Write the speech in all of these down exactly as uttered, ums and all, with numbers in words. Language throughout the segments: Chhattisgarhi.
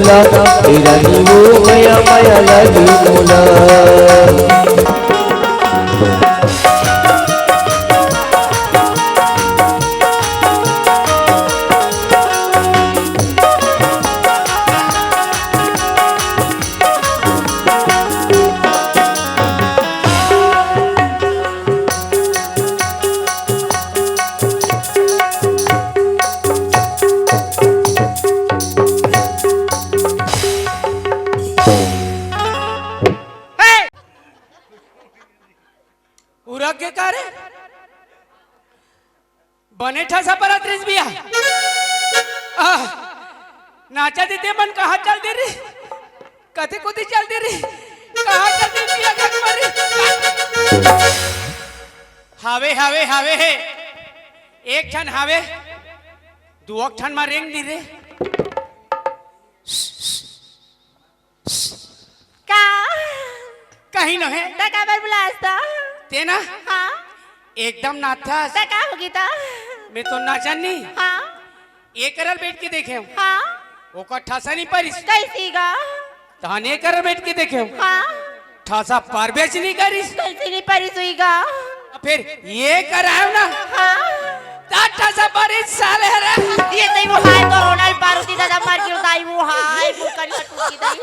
ए रानी वो मया मया लागे मोला। पूरा के का रे? बने ठसा परत रिस बिया। आह, नाचा दीदी मन कहाँ चल दे रे? कथे कुदी चल दे रे? कहाँ चल दे बिया घर पर रे? हावे, हावे, हावे हे। एक ठन हावे, दू ठन मा रेंग दी रे। का? कहीं नोहे। त काबर बुलास त? तें ना? हाँ। एकदम नाथस। त का होगे त? मैं तो ना जानी। हाँ। ए करा ल बइठ के देखेंव। हाँ। ओकर ठसा नइ परिस। कइसे गा? तहन ए करा ल बइठ के देखेंव। हाँ। ठसा परबेच नइ करिस। कइसे नइ परिस होही गा? फेर ए करा आएंव ना। हाँ। त ठसा परिस साले रे। ए तई वो हाय तो रोनल पारुती दादा मर गे दाई वो हाय मुकरी टूटी दाई।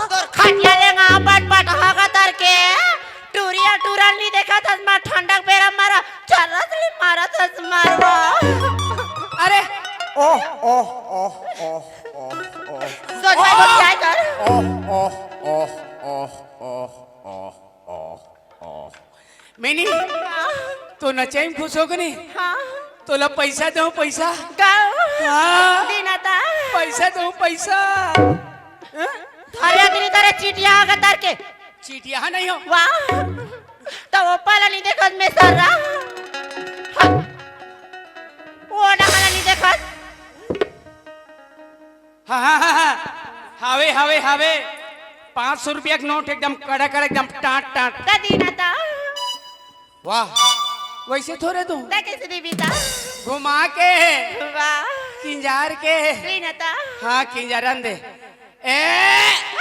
तोर खटिया ले गा पट पट हागा तर के। टूरी अउ टूरा ल नइ देखत हस मा ठंडक बेरा मारा चरस ले मारत हस मारवा। अरे ओह ओह ओह ओह ओह ओह। सोच भाई को क्या कर? ओह ओह ओह ओह ओह ओह ओह ओह। मिनी, तो नचई म खुश हो के नहीं? हाँ। तोला पैसा दो, पैसा। गाओ। हाँ। दीना ता। पैसा दो, पैसा। हाँ? धरे तेरी तरह चीटिया आगे तर के। चीटिया नहीं हो। वाह। त वो पाला नहीं देखत मैं सर रहा। हाँ। वो ना नहीं देखत। हाँ, हाँ, हाँ, हाँ। हावे, हावे, हावे। पाँच सौ रुपया के नोट एकदम कड़ा, कड़ा, एकदम टाट, टाट। त दीना ता। वाह, वइसे थोरे दूँ। त कइसे देबे त? घुमा के। वाह। किंजार के। दीना ता। हाँ, किंजारन दे। ए, ए,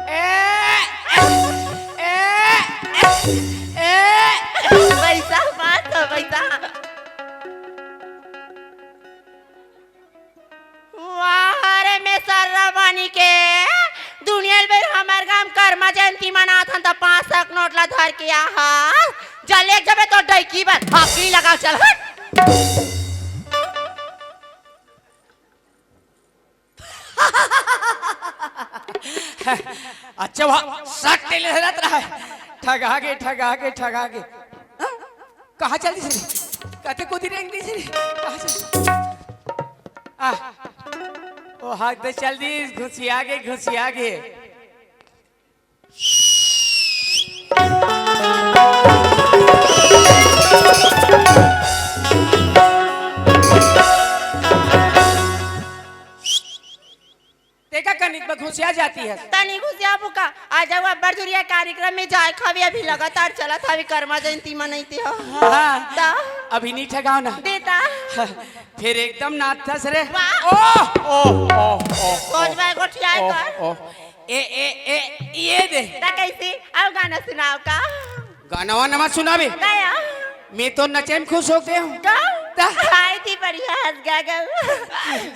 ए, ए, ए। पैसा, पाँच सौ पैसा। वाह रे, मैं सर्रा बानी के दुनिया ल बेर हमर गांव करमा जयंती मनाथन त पाँच सौ के नोट ला धर के आहा। जल एक जबे तो डैकी बर हाकी लगा चल हट। अच्छा, वहाँ सट ले रहत रहा है। ठगा के, ठगा के, ठगा के। हाँ? कहाँ चल दिस रे? कते कोती रेंग दिस रे? कहाँ चल? आ, ओ हाथ दे चल दिस, घुसिया गे, घुसिया गे। देखा कनिक बा घुसिया जाती है। तनी घुसिया बुका, आ जाओ अब्बर जुरिया कार्यक्रम में जाए खावे, अभी लगातार चलत हवे करमा जयंती मनैते हो। हाँ। ता? अभी नहीं ठगाओ ना। देता। फिर एकदम नाचस रे। वाह। ओह, ओह, ओह, ओह, सोच भाई गोठिया ओह, कर। ओह। ए, ए, ए, ये दे। ता कैसे? आओ गाना सुनाओ का? गाना वाना मत सुनाबे। गया। मैं तो नचे में खुश हो गया हूँ। का? ता? हाय थी बढ़िया हंस गया गल।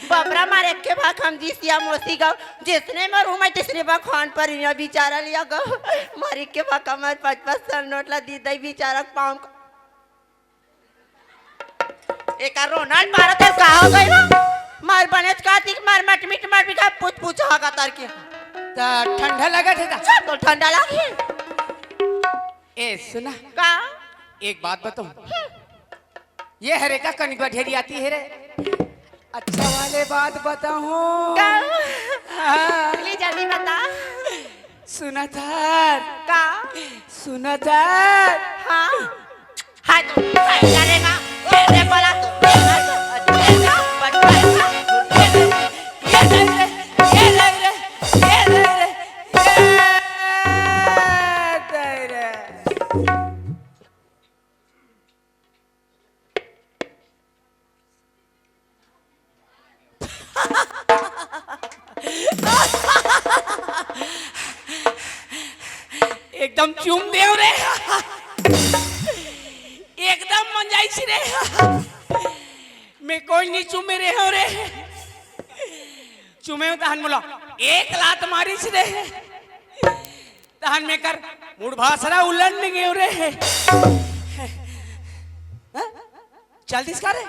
बबरा मारे के भाग हम जी सिया मोसी गौ। जिसने मरू मैं तिसने बा खान पर इया बेचारा लिया गौ। मारी के भाग हमर पच पच सौ नोट ला दी दई बेचारा पाँव का। एका रोनल मारत है, का हो गई ना? मार बनेच का दिख, मार मटमिट मार बिठा पूछ पूछ हागा तार के। ता ठंडा लगा थे ता? चल तो ठंडा लगी। ए सुना। का? एक बात बताऊं? ये हरे का कनिक बा ढेरी आती है रे। अच्छा वाले बात बताऊं? का? हाँ। ले जल्दी बता। सुना था। का? सुना था। हाँ। हाय तो, हाय, चलेगा। ये रे बड़ा तो, ये रे, ये रे, ये रे, ये रे, ये रे, ये रे, ये रे, ये रे। चुम देव रे। एकदम मन जाइस रे। मैं कोई नहीं चुमे रे हो रे। चुमे तहन मोला एक लात मारिस रे। तहन में कर मुड़ भासरा उलन में गयो रे। हाँ? चल दिस का रे?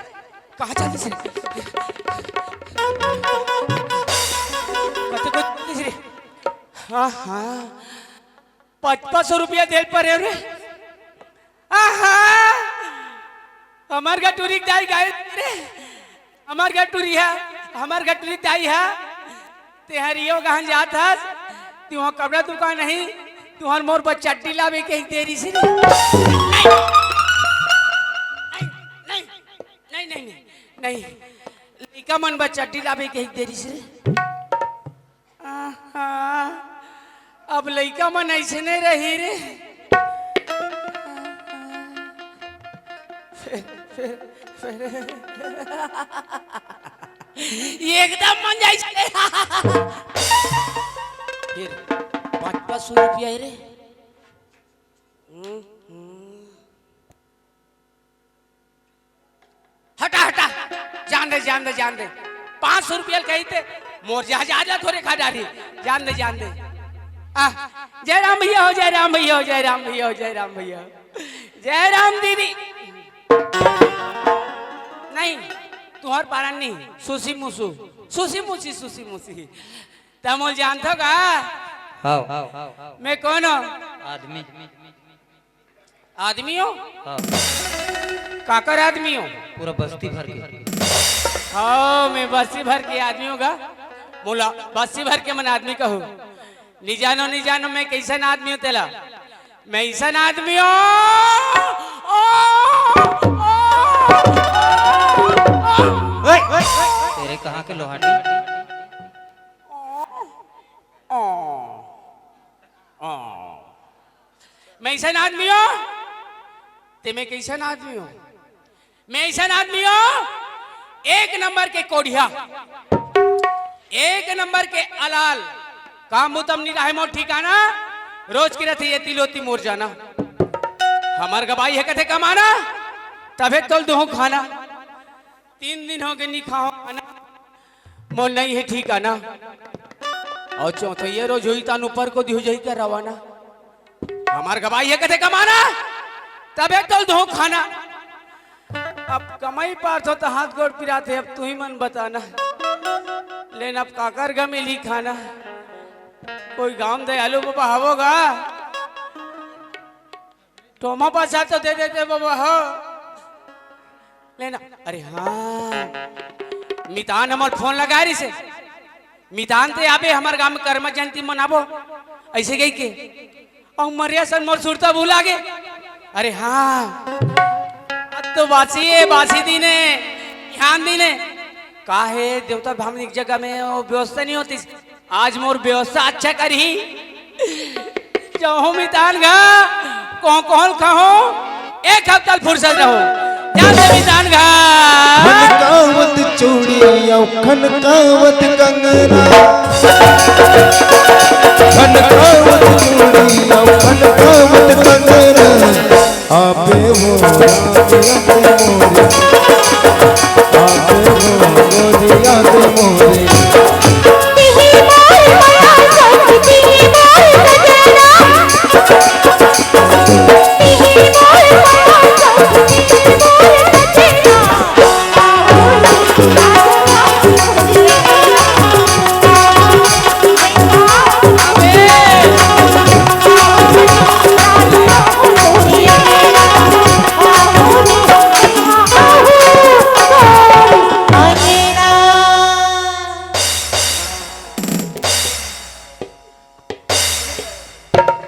कहाँ चल दिस रे? कते को चल दिस रे? हाँ, हाँ। पचपन सौ रुपया देल परे रे। आहा! हमर गटुरी दाई गाय रे। हमर गटुरी है, हमर गटुरी दाई है। तेहरियो गहन जात हस, तुहर कपड़ा दुकान नहीं, तुहर मोर बर चड्डी लाबे के देरी से। नहीं, नहीं, नहीं, नहीं, नहीं, नहीं। लइका मन बर चड्डी लाबे के देरी से। आहा, अब लइका मन अइसने रही रे। फेर, फेर, फेर। ये एकदम मन जाइस रे। फेर पाँच पाँच सौ रुपया हे रे। हम्म, हम्म। हटा, हटा, जान दे, जान दे, जान दे। पाँच सौ रुपया कही थे, मोर जहाज आजा थोरे खा डारी। जान दे, जान दे। आ, जय राम भैया हो, जय राम भैया हो, जय राम भैया हो, जय राम भैया हो। जय राम दीदी। नहीं, तुहर पारा नहीं, सुसी मुसु, सुसी मुसी, सुसी मुसी। तम मोल जानथो का? हाँ। मैं कौन हूँ? आदमी। आदमी हो? हाँ। काकर आदमी हो? पूरा बस्ती भर के। हाँ, मैं बस्ती भर के आदमी हूँ गा। मोला बस्ती भर के मन आदमी कहू। नी जानो, नी जानो, मैं कैसन आदमी हूँ तेला। मैं ऐसन आदमी हूँ। ओ, ओ, ओ, ओ, ओ। ओए, तेरे कहाँ के लोहाटी? ओ, ओ। मैं ऐसन आदमी हूँ, ते मैं कैसन आदमी हूँ? मैं ऐसन आदमी हूँ, एक नंबर के कोढ़िया, एक नंबर के अलाल, काम बुतम नी रहे मोर ठिकाना, रोज के रहते ये तिलोती मोर जाना। हमर गवाही है कथे कमाना, तभे तोल दुहूँ खाना। तीन दिन हो गए नी खाओ खाना, मोर नहीं है ठिकाना। और चौथैया रोज हुई तान ऊपर को दिहु जही कर रवाना। हमार गवाही है कथे कमाना, तबे तो दो खाना। अब कमाई पार थो तो हाथ गोड़ पिरात है, अब तू ही मन बताना। लेन अब काकर गमे ली खाना, कोई गांव दयालु बाबा हवो गा? टोमा पैसा तो दे देते बाबा हो। लेना, अरे हाँ, मितान हमर फोन लगा रही से, मितान ते आबे हमर गांव में कर्मा जयंती मनाबो, ऐसे कही के। और मरिया सन मोर सुरता भुला गे। अरे हाँ, अब तो बासी है, बासी दिन है, ध्यान दिन है। काहे देवता धाम एक जगह में वो व्यवस्था नहीं होती। आज मोर व्यवस्था अच्छा करही। जाहूं मितान घा, कोहूं कोहूं खाहूं, एक हफ्ता फुरसत रहूं। जा दे मितान घा। खनकावत चूड़ी अउ खनकावत कंगना। खनकावत चूड़ी अउ खनकावत कंगना। आबे हो राम याद मोरे, आबे हो मोरे याद मोरे।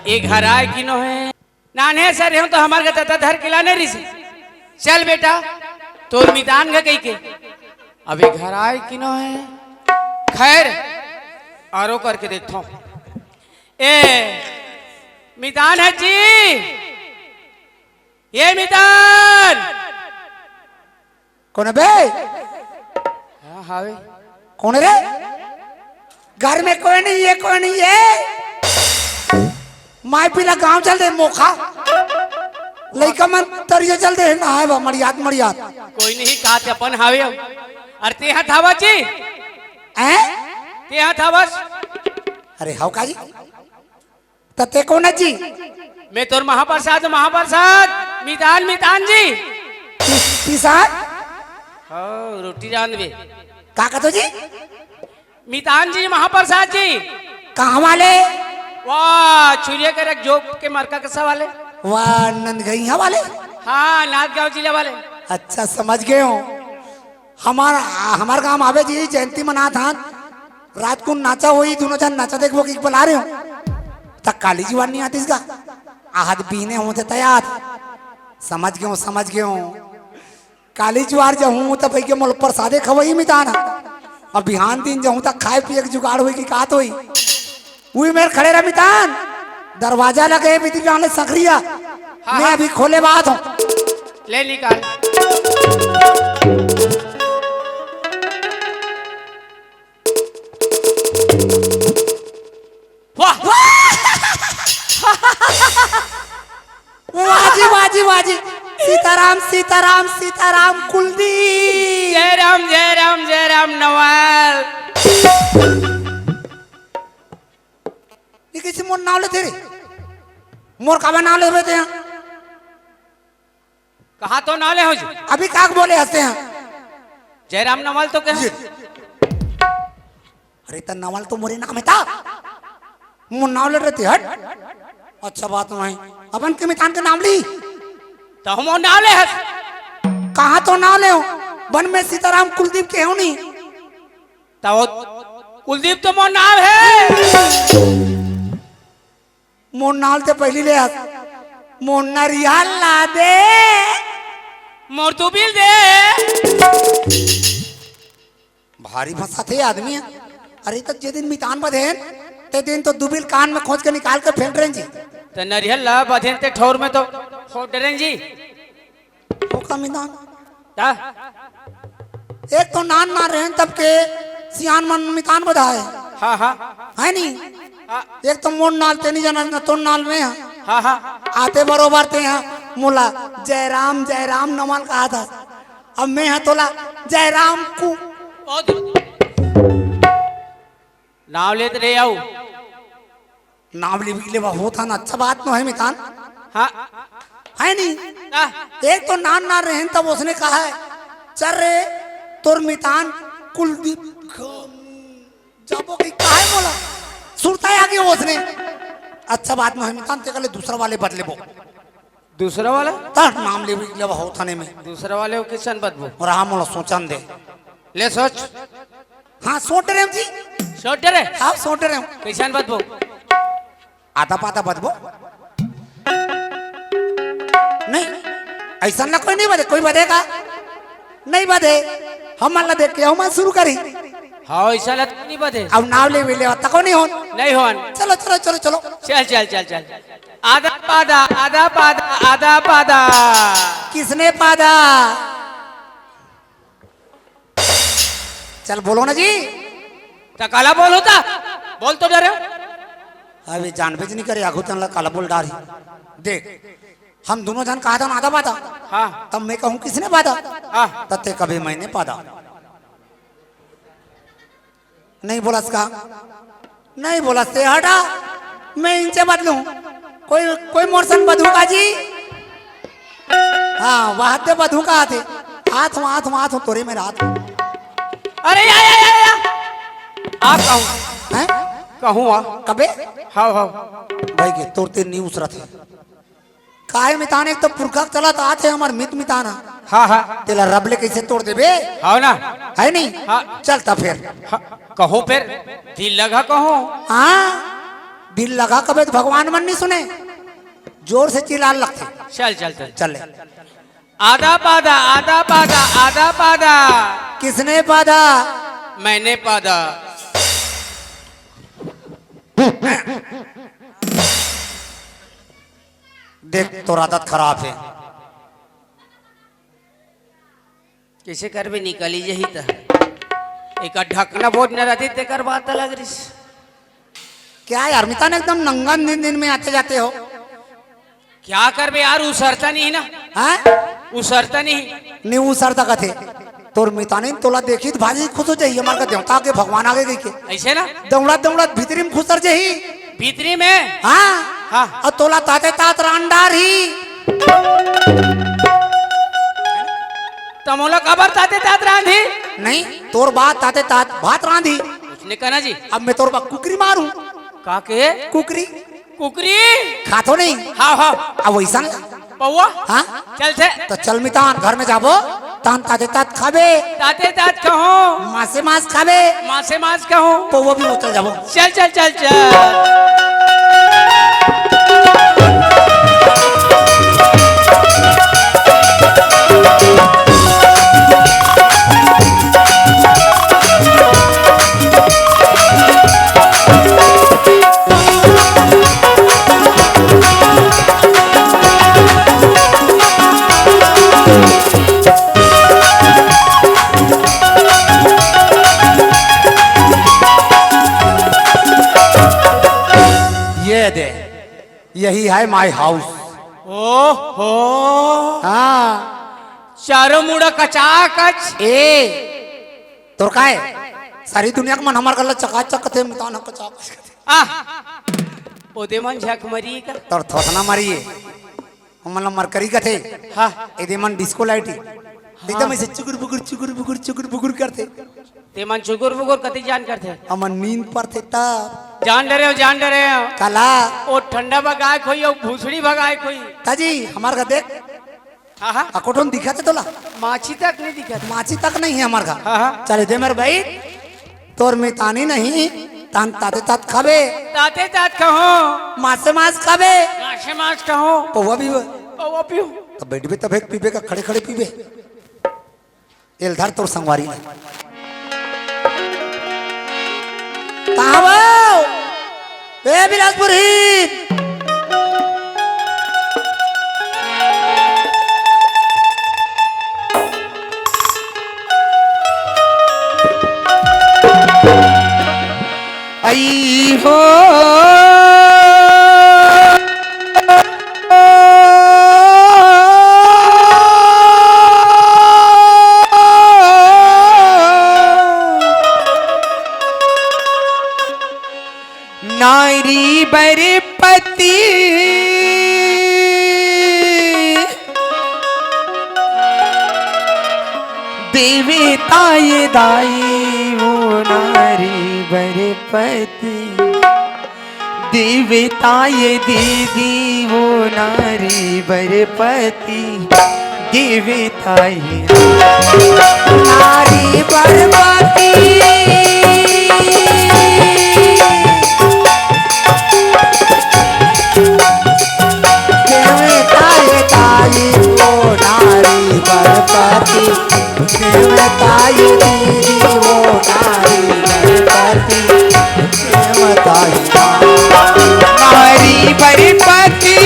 ए घर आए किनो है। नान्हे सर हूं तो हमार के तता धर के लाने रिस। चल बेटा, तोर मितान घ कही के। अबे घर आए किनो है। खैर, आरो करके देखता हूं। ए, मितान है जी। ये मितान। कौन है बे? हाँ, हावे। कौन है रे? घर में कोई नहीं है, कोई नहीं है। माई पीला गांव चल दे मोखा। लइका मन तरिया चल दे नहाए बा मड़ियात मड़ियात। कोई नहीं, कहा ते अपन हावे। अरे ते हाथ हवस जी। हैं? ते हाथ हवस। अरे हव का जी? त ते कोन जी? मैं तोर महाप्रसाद, महाप्रसाद, मितान, मितान जी। पि-, पिसान? हाँ, रोटी रांधबे। का कथो जी? मितान जी, महाप्रसाद जी। कहाँ वाले? वाह, छुरिया के रख जोक के मरका कसा वाले। वाह, नंदगैया वाले? हाँ, नांदगांव जिला वाले। अच्छा, समझ गए हो। हमार, हमार गांव आवे जी, जयंती मनात हन। रात को नाचा होई, दोनों जन नाचा देखबो कि बला रहे हो। त काली जी वार नहीं आतीस का? आहत बीने होते तैयार। समझ गए हो, समझ गए हो। काली जुआर जहूं त भई के मोल प्रसादे खवई मितान। अब बिहान दिन जहूं त खाए पिए के जुगाड़ होई कि कात होई। उही मेर खड़े रह मितान। दरवाजा लगे बिजली डाले सकरिया। हाँ, मैं हाँ। अभी खोले बात हूँ। ले निकाल। वाह। वाह जी, वाह जी, वाह जी। सीताराम, सीताराम, सीताराम, कुलदीप। जय राम, जय राम, जय राम, नवल। ये किसी मोर नाव लेथे रे? मोर काबर नाव लेबे ते यहाँ? कहाँ तो नाव ले हो जी? अभी काक बोले हंसते हैं। जयराम नवल तो कहे। ये। अरे त नवल तो मोरे नाम हे ता। मोर नाव ले रहे थे, हट। अच्छा बात नहीं। अपन के मितान के नाम ली। त हम नाव ले हस। कहाँ तो नाव ले हो? बन में सीताराम कुलदीप के हो नहीं। त वो कुलदीप तो मोर नाव हे। मोर नाव ते पहली ले हस। मोर नरिया ला दे। मोर दुबिल दे। भारी फंसाथे आदमी हे। अरे त जे दिन मितान बधेन, ते दिन तो दुबिल कान में खोंच के निकाल के फेंक रहे जी। त नरिया ला बधेन ते ठौर में तो फोड़ डरेन जी। ओ का मितान? का? एक तो नान नान रहेन तब के सियान मन मितान बधाए। हाँ, हाँ। है नी? हाँ। एक तो मोर नाल ते नी जाना ना तोर नाल में हा। हाँ, हाँ। आते बरोबर ते हा मोला जयराम, जयराम नमल कहा था। अब मैं हा तोला जयराम कु। बहुत नाव लेत रहे आऊ। नाम ले बिगले बा होत हन, अच्छा बात नो है मितान। हाँ। है नी? हाँ। एक तो नान नान रहेन तब उसने कहा है, "चल रे, तोर मितान कुलदीप खम।" जाबो कि काहे बोला? सुरता आ गया उसने। अच्छा बात नो है मितान, ते कले दूसरा वाले बदले बो। दूसरा वाला? तब नाम ले बिगले बा होत हने में। दूसरा वाले वो किसन बदबो? और हाँ मोला सोचन दे। ले सोच। हाँ, सोच रहे हम जी। सोच रहे? हाँ, सोच रहे हम। कैसन बदबो? आधा पाधा बदबो। नहीं, ऐसा ना कोई नहीं बदे, कोई बदेगा? नहीं बदे। हम ला देख के हम शुरू करी। हाँ, ऐसा ला तो नहीं बदे। अब नाव ले भी ले, तको नहीं होन। नहीं होन। चलो, चलो, चलो, चलो। चल, चल, चल, चल। आधा पाधा, आधा पाधा, आधा पाधा। किसने पाधा? चल बोलो ना जी। त काला बोल होता? बोल तो डरे। अबे जानबे ज नहीं करे, आगू तन ला काला बोल डारी। देख, हम दोनों जन कहा था ना आधा बाधा। हाँ। तब मैं कहूँ किसने बाधा? हाँ। तब ते कभी मैंने पाधा। नहीं बोलस का? नहीं बोलस ते हटा, मैं इनसे बदलूं। कोई, कोई मोर सन बदलू का जी? हाँ, वहां ते बदलू का आते। हाथ हूँ, हाथ हूँ, हाथ हूँ, तोरे में रात हूँ। अरे या, या, या, या। आप कहूँ। हैं? कहूँ आ। कबे? हाव, हाव। भाई के तोर ते न्यूज़ रथे। काय मितान, एक तो पुरखा चलत आत हे हमर मित मितान। हाँ, हाँ। तेला रब ले कैसे तोड़ देबे? हाव ना। है नहीं? हाँ। चल त फेर। हाँ, कहो फेर। दिल लगा कहो। हाँ, दिल लगा कबे त भगवान मन नहीं सुने। जोर से चिल्लान लगथे। चल, चल, चल। चल ले। आधा पाधा, आधा पाधा, आधा पाधा। किसने पाधा? मैंने पाधा। देख, तोर आदत खराब हे। कैसे करबे, निकली जही त। एकर ढकना बोझ न रहती, तेकर बात अलग रहिस। क्या यार, मितान एकदम नंगा दिन दिन में आते जाते हो। क्या करबे यार, उसरता नहीं ना। हाँ? उसरता नहीं। नहीं उसरता कथे। तोर मितानिन तोला देखी त भाजी खुश हो जाही, हमर का देवता के भगवान आगे गई के। ऐसे ना? दौड़त दौड़त भीतरी में खुसर जाही। भीतरी में? हाँ। हाँ। अउ तोला ताते तात रांध डारही। त मोला काबर ताते तात रांधही? नहीं, तोर बात ताते तात भात रांधही। उसने कहना जी। अब मैं तोर बा कुकरी मारूं। का के? कुकरी। कुकरी? खाथो नहीं। हाँ, हाँ। अब वैसन। पौवा? हाँ? चल थे। त चल मितान, घर में जाबो, तान ताते तात खाबे। ताते तात कहूँ। मासे मास खाबे। मासे मास कहूँ। पौवा भी उतर जाबो। चल, चल, चल, चल। ये दे, यही है my house। ओहो। हाँ। चारों मुड़ा कचाकच। ए, तोर काय? सारी दुनिया के मन हमर गला चकाचक कथे, मितान ह कचाकच कथे। आह, ओदे मन झक मरी का? तोर थोथना मरी है। हमन ला मरकरी कथे। हाँ। एदे मन डिस्को लाइट ही। एकदम ऐसे चुगुर बुगुर, चुगुर बुगुर, चुगुर बुगुर करथे। ते मन चुगुर बुगुर कति जान करथे? हमन नींद परथे तब। जान डरे हो, जान डरे हो। काला? ओ ठंडा भगाए खोई, ओ भूसड़ी भगाए खोई। ताजी, हमार घर देख। हाँ, हाँ। अकोठन दिखत हे तोला? माछी तक नहीं दिखत। माछी तक नहीं है हमार घर। हाँ, हाँ। चले दे मेरे भाई। तोर मितानी नहीं, तान ताते तात खाबे। ताते तात कहो। मासे मास खाबे। मासे मास कहो। पौवा पीबे। पौवा पीबे। तब बैठबे तब एक पीबे का खड़े खड़े पीबे। एल धर तोर संगवारी ला। कहाँ वो? ए बिलासपुर ही। आई हो। नारी बर पति देवता ये दाई, वो नारी बर पति देवता ये दीदी, वो नारी बर पति देवता ये नारी बर पति। देवता ये ताई वो नारी बर पति, देवता ये दीदी वो नारी बर पति, देवता ये नारी बर पति।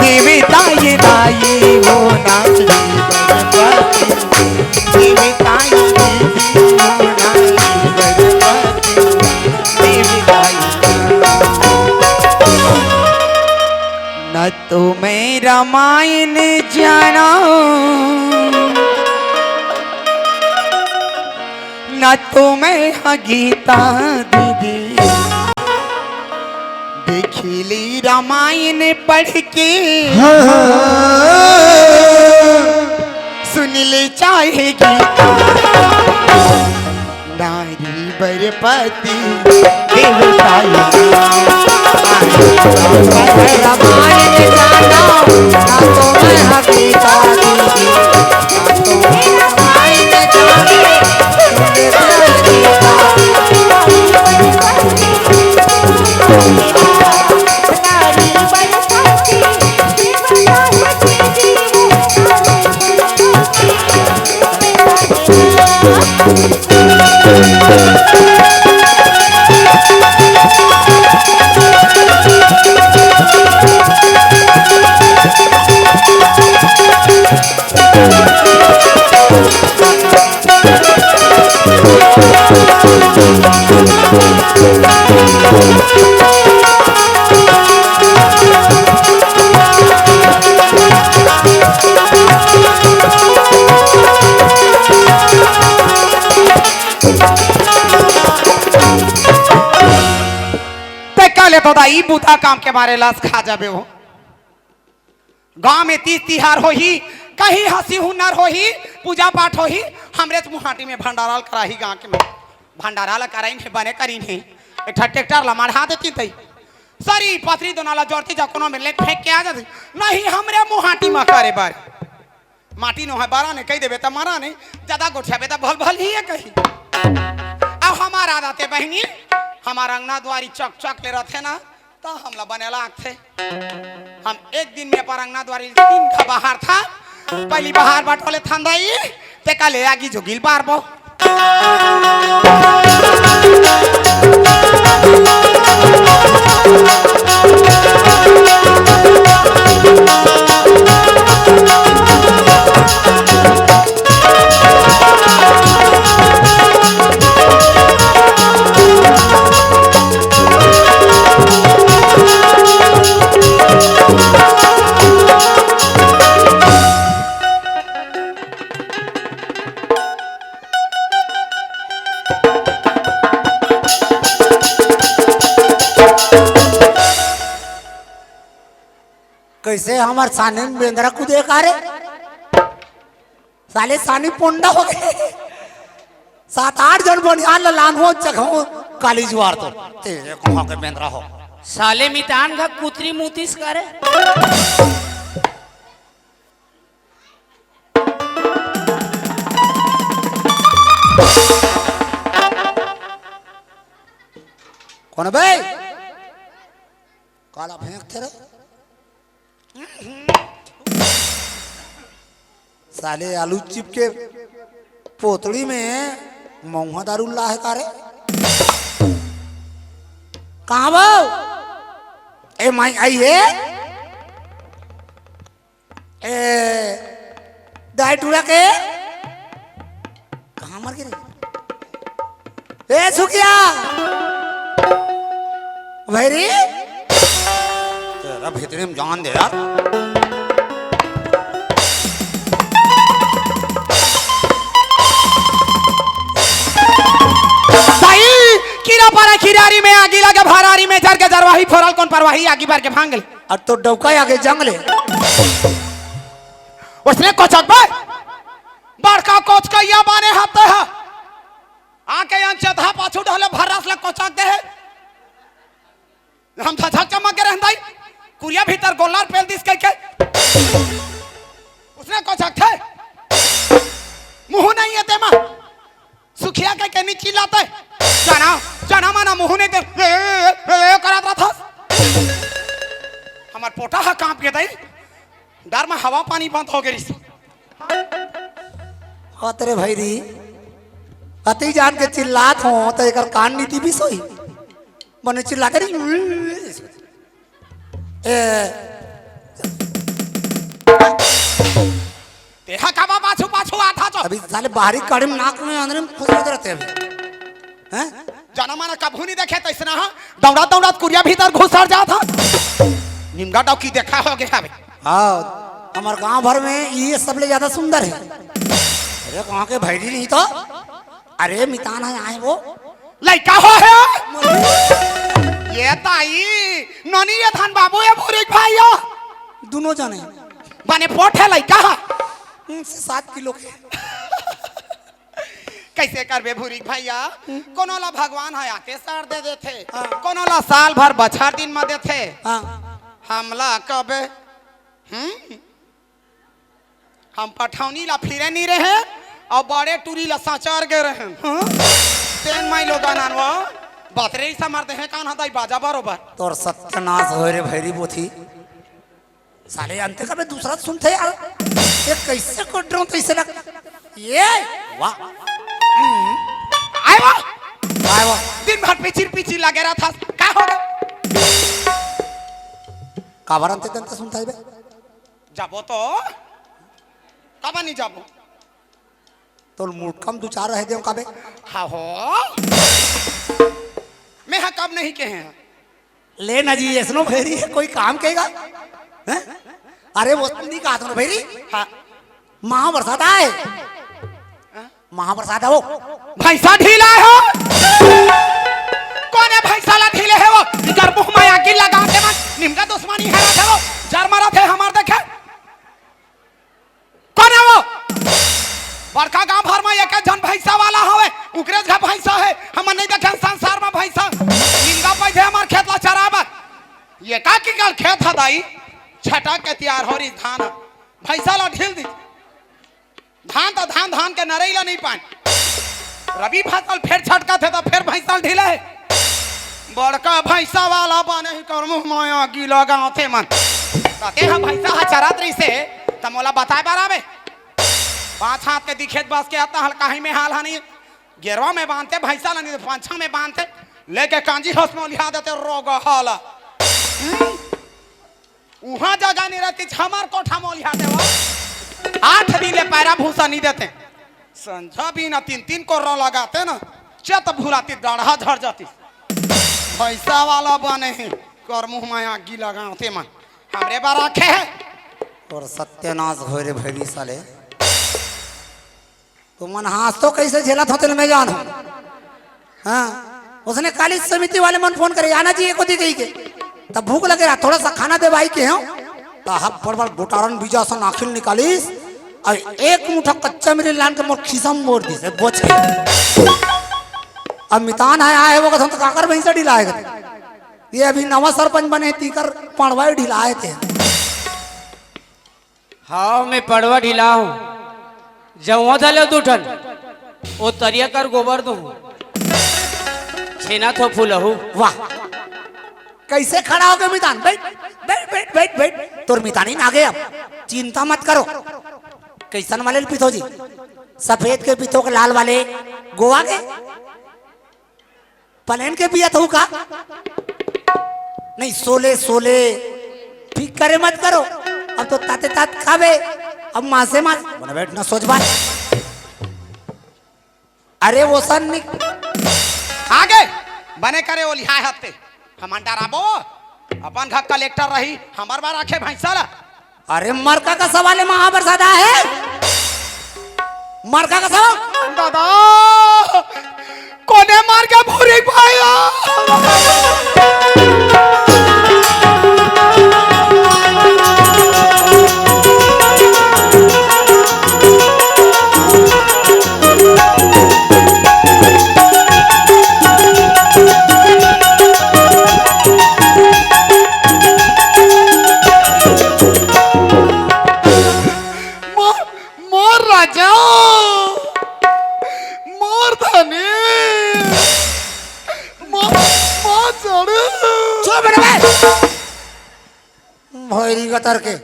देवता ये दाई वो नारी बर पति, देवता ये दीदी वो नारी बर पति, देवता ये। न तो मैं रामायण जाना, ना तो मैं ह गीता दीदी, देखी ली रामायण पढ़ के। हाँ। सुन ले चाहे गीता। नारी बर पति देवता ये नाम। रामायण जाना, ना तो मैं ह गीता दीदी। ते का ले तो दाई, बूता काम के मारे लस खा जाबे हो। गांव में तीज तिहार होही, कहीं हंसी हुनर होही, पूजा पाठ होही, हमरेच मुहाटी में भंडारा ल कराही। गांव के में भंडारा ल कराइन हे, बने करिन हे। एक ठा ट्रैक्टर ला मढ़ा देती तई, सरी पथरी दोना ला जोरती जा, कोनो में ले फेंक के आ जाती। नहीं, हमरे मुहाटी में करे बर। माटी नोहे बारा ने कहि देबे त मरा नहीं, ज्यादा गोठियाबे त भल भल ही है कही। अब हमार आदत हे बहिनी, हमार अंगना दुआरी चक चक ले रथे ना, त हमला बने लागथे। हम एक दिन में अपन अंगना दुआरी तीन खा बाहर था, पहली बाहर बटोले थंदाई, ते का ले आगी जोगिल बार बो। कैसे हमर सानी में बेंदरा कूदे का रे? साले सानी पोंडा हो गए। सात आठ जन बनियान ल लान हो चघो काली जुआर तो। तेरे कहाँ के बेंदरा हो? साले मितान का कुतरी मुतीस का रे। कौन बे? काला फेंक थे रे। साले आलू चिप के पोतड़ी में महुआ दारू ला है का रे? कहाँ बो? ए माई आई है? ए, दाई टूरा के? कहाँ मर गे रे? ए, सुखिया! भैरी? तेरा भीतरी में जान दे यार। दाई, कीरा पारा खिरारी में आगी लगे भरारी में जर के जरवाही फोरल कौन परवाही आगी भर के भांग ले। अउ तो डौका आगे जंग ले। उसने कोचक बे, बड़का कोच का या बाने हाथ है। आके यहाँ चौथा पाछू ढले भर्रास ले कोचक दे है। हम था झक चमक के रहंदाई। कुरिया भीतर गोलार पेल दिस कह के। उसने कोचक थे। मुंह नहीं है तेमा। सुखिया के केनी चिल्लाते, "जाना, जाना माना मुंह नहीं दे, ए, ए, ए, ए, करत रहा था।" हमार पोटा हा कांप के दई, डर में हवा पानी बंद हो गई। हाँ तेरे भाई री, अति जान के चिल्लात हो तो एकर कान नीति भी सोई। मने चिल्ला के री, ए, तेहा काबा पाछू पाछू आता जो। अभी साले बाहरी कड़ी में नाक में अंदर में फंस रहते अभी। हैं? जाना माना कभू नहीं देखे तैसना हा। दौड़ा दौड़ा कुरिया भीतर घुसर जात हा। निमगा डौकी देखा हो गया अभी। हाँ, हमार गांव भर में ये सबले ज्यादा सुंदर है। अरे कहाँ के भैरी नहीं तो? अरे मितान है आए वो। लइका हो है। ये ताई, ननी ये धन बाबू ये भूरिक भाई हो। दोनों जने। बने पोट है लइका हा। हम्म, सात किलो के। कैसे करबे भूरिक भैया? कोनो ला भगवान ह आके सर दे देथे, हाँ। कोनो ला साल भर बछर दिन म देथे। हाँ। हमला कबे, हम्म? हम पठौनी ला फिरे नहीं रहे अउ बड़े टूरी ला सचर गे रहे। हाँ? तेन माई लोगन अनवा, बतरे ही समर देहे कान हदाई बाजा बरोबर। तोर सत्यनाश होय रे भैरी बोथी। साले अंते का मैं दूसरा सुनते यार, ये कैसे कोड्रो तैसे लग। ये वाह। हम्म। आए वाह। आए वाह। दिन भर पिचिर पिचिर लगे रहा था, का हो गया? काबर अंते तंते सुनता है बे? जाबो तो। काबर नहीं जाबो? तोर मुड़कम दू चार रह देव काबे। हाँ हो। मैं हा कब नहीं कहे हैं। ले ना जी, ऐसनो भैरी है, कोई काम कहेगा? हैं? अरे वो नहीं कहा था ना भैरी? हाँ। महाबरसात आय। हाँ? महाबरसात है वो। भैंसा ढीला है हो। कोन हे भैंसा ला ढीले हे वो? इकर मुंह में आगी लगा दे मन। निमगा दुश्मनी है रखे वो। जर मरत हे हमर देखे। कोन हे वो? बड़का गांव भर में एक झन भैंसा वाला हवे, उकरे झा भैंसा हे। हमन नहीं देखे संसार में भैंसा। निंदा पैदे हमर खेत ला चराए बर। ये का की कर खेत ह दाई? छटक के तियार हो रही धान ह। भैंसा ला ढील दी। धान त धान, धान के नरई ला नहीं पान। रबी फसल फेर छटकत हे त फेर भैंसा ढीले हे। बड़का भैंसा वाला बने ही कर मुंह माया गीला गांव थे मन। त तेहा भैंसा ह चरत रहिसे, त मोला बताए बर आबे। पांच हाथ के दिखेत बस के आता हल्का ही में हाल हा नहीं। गेरवा में बांधते भैंसा ला नहीं, पांछा में बांधते। लेके कांजी हंस में लिहा देते रोग हाला। हम्म? उहाँ जगह नहीं रहती, हमार कोठा मोलिया देवा। आठ दिन ले पैरा भूसा नहीं देते। संझा भी ना तीन तीन कोर्रा लगाते ना, चेत भुलाती, डाढ़ा झड़ जाती। पैसा वाला बने ही, कर मुंह में आगी लगाते मन। हमरे बार आखे है। और सत्यानाश होय रे भैरी साले। तुमन हाँस तो कैसे झेलत हो, तेन मैं जानहूँ। हाँ, उसने काली समिति वाले मन फोन करे, "आना जी, एको दी गई के।" तब भूख लगे रहा, थोड़ा सा खाना दे भाई के हो। तो हब बड़ बड़ गुटारन बीजा सन आखिल निकालिस, और एक मुठा कच्चा मिरी लान के मोर खिसम बोर दिस, बोच के। अब मितान है आए वो कथन तो काकर भैंसा ढिलाए थे। ये अभी नवा सरपंच बने, तीकर पड़वाई ढिलाए थे। हाव, मैं पड़वा ढिला हूँ। जऊँ धले दू ठन, ओ तरिया कर गोबर दूँ। छेना थो फूलहू। वाह, कैसे खड़ा हो गए मितान? बैठ, बैठ, बैठ, बैठ, बैठ। तोर मितानी ना गए अब, चिंता मत करो। कैसन वाले पिथो जी? सफेद के पिथो के लाल वाले गोवा के? प्लेन के पियत हूँ का? नहीं, सोले, सोले। फिकर मत करो, अब तो ताते तात खाबे, अब मासे मास। बने बैठ ना सोच बात। अरे वो सन निक-, आगे बने करे वो लिहाय हत्ते। हमन डराबो, अपन घर कलेक्टर रही, हमर बार आखे भैंसा ला। अरे मरका का सवाल है, महाप्रसाद आहे। मरका का सवाल। दादा, कोने मार के भूरी भाई? मोर, मोर राजा, मोर धनी, मोर, मोर चढ़। चुप रे बे। भैरी गतर के।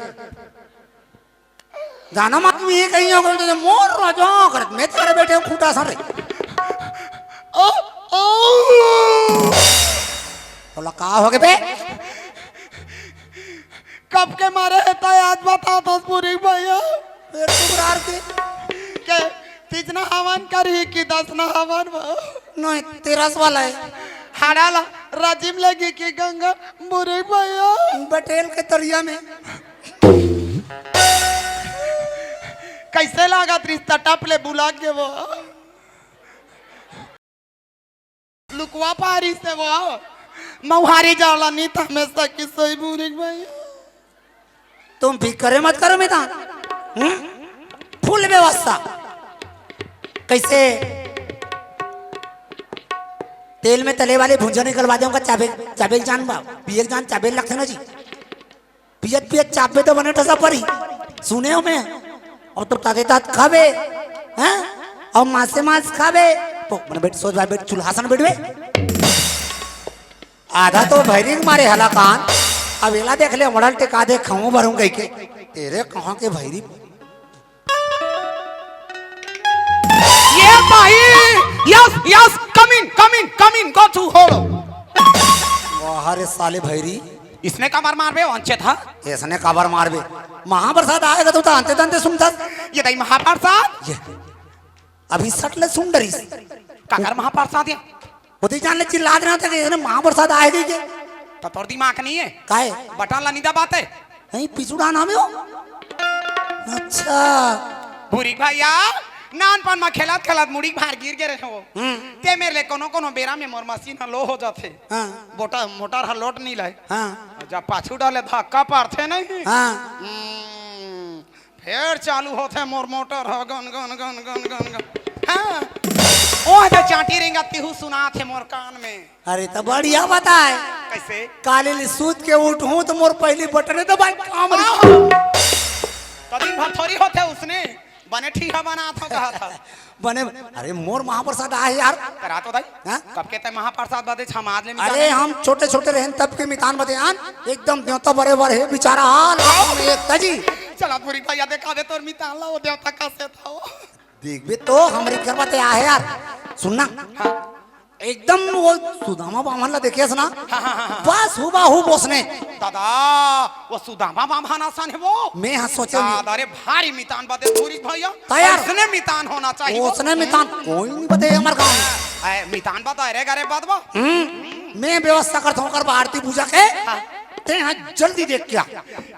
जाना मत, मैं ये कहीं हो गए, मोर राजा करत, मैं तेरे बैठे हूँ खूंटा सर। ओ, ओ। बोला, का हो गए बे? कब के मारे हे तैं आज बता दस पूरी भैया। पेट टुकरार के। के तीजना हवन करही कि दसना हवन बा? नहीं, तेरस वाला है। हाड़ा ला राजिम लगी कि गंगा बुरी भैया। बटेल के तरिया में। कैसे लागत रिश्ता टप ले बुला के वो? लुकवा पारी से वो मौहारी जाला नी त हमेशा की सोई बुरी भैया। तुम फिक्र मत करो मितान, हम्म? फुल व्यवस्था। कैसे तेल में तले वाले भुंजा निकलवा देंगे, चाबे, चाबे जान बा, पिए जान चाबे लगथे ना जी। पियत पियत चापबे तो बने ठसा परी। सुने हो मैं? और तो ताते तात खाबे, हैं? और मासे मास खाबे। तो मने बैठ, सोच भाई, बैठ, चूल्हा सन बैठबे। आधा तो भैरी के मारे हलाकान। अब एला देख ले, मड़ल टेका दे, खाऊं भरूं कह के। तेरे कहाँ के भैरी? ये भाई, yes, yes, come in, come in, come in, go to hall। वाह रे साले भैरी। इसने काबर मारबे, वंचित हा? इसने काबर मारबे? महाप्रसाद आएगा तो, तो आंते तंते सुनता। ये दई महाप्रसाद? ये। अभी सट ले सुन डरिस। काकर महाप्रसाद ये? ओती जान ले चिल्लात रहे थे कि इसने महाप्रसाद आए गई के। तो तोर दिमाग नहीं है? काहे? बटन ला नहीं दबाते? नहीं, पिछुड़ा नाम है वो। अच्छा। भूरी भैया, नानपन में खेलत खेलत मुड़ी भार गिर गे रहे हो। हम्म। ते मेर ले कोनो कोनो बेरा में मोर मशीन ह लो हो जाथे। हाँ। बोटा-, मोटर ह लोट नहीं लाए। हाँ। जब पाछू डाले धक्का पड़थे नहीं। हाँ। हम्म। फेर चालू होथे मोर मोटर ह gun gun gun gun gun gun. हाँ। ओह दे चांटी रेंगत तिहू सुनाथे मोर कान में। अरे तो बढ़िया बताए। कैसे? काले ले सूत के उठहूं तो मोर पहली बटने दबाए काम रही। आहो। तो दिन भर थोड़ी होथे उसने, बने ठीहा बनात हो कहा था। बने, अरे मोर महाप्रसाद आहे यार। करा तो दाई। हाँ? कब के तय महाप्रसाद बदे छमाद ले मितान अरे है? हम छोटे छोटे रहन तब के मितान बदे आन, एकदम देवता बरे बर हे बेचारा हाल, में एक तजी। चला पूरी भैया देखा दे तोर मितान ला, वो देवता का से था वो। देखबे तो हमरे घर बदे आहे यार। सुनना। हाँ। एकदम वो सुदामा बामन ला देखे ना। हाँ, हाँ, हाँ, हाँ। बस हुबा हुब ओसने। दादा, वो सुदामा बामन असन है वो। मैं हाँ सोचे दादा, अरे भारी मितान बदे पूरी भैया। तैयार। उसने मितान होना चाहिए वो। उसने मितान कोई नहीं बदे हमारे गाँव में। ए, मितान बता रे गरे बात बा। हम्म, मैं व्यवस्था करता हूँ कर आरती पूजा के। हाँ। ते हाँ जल्दी देख क्या।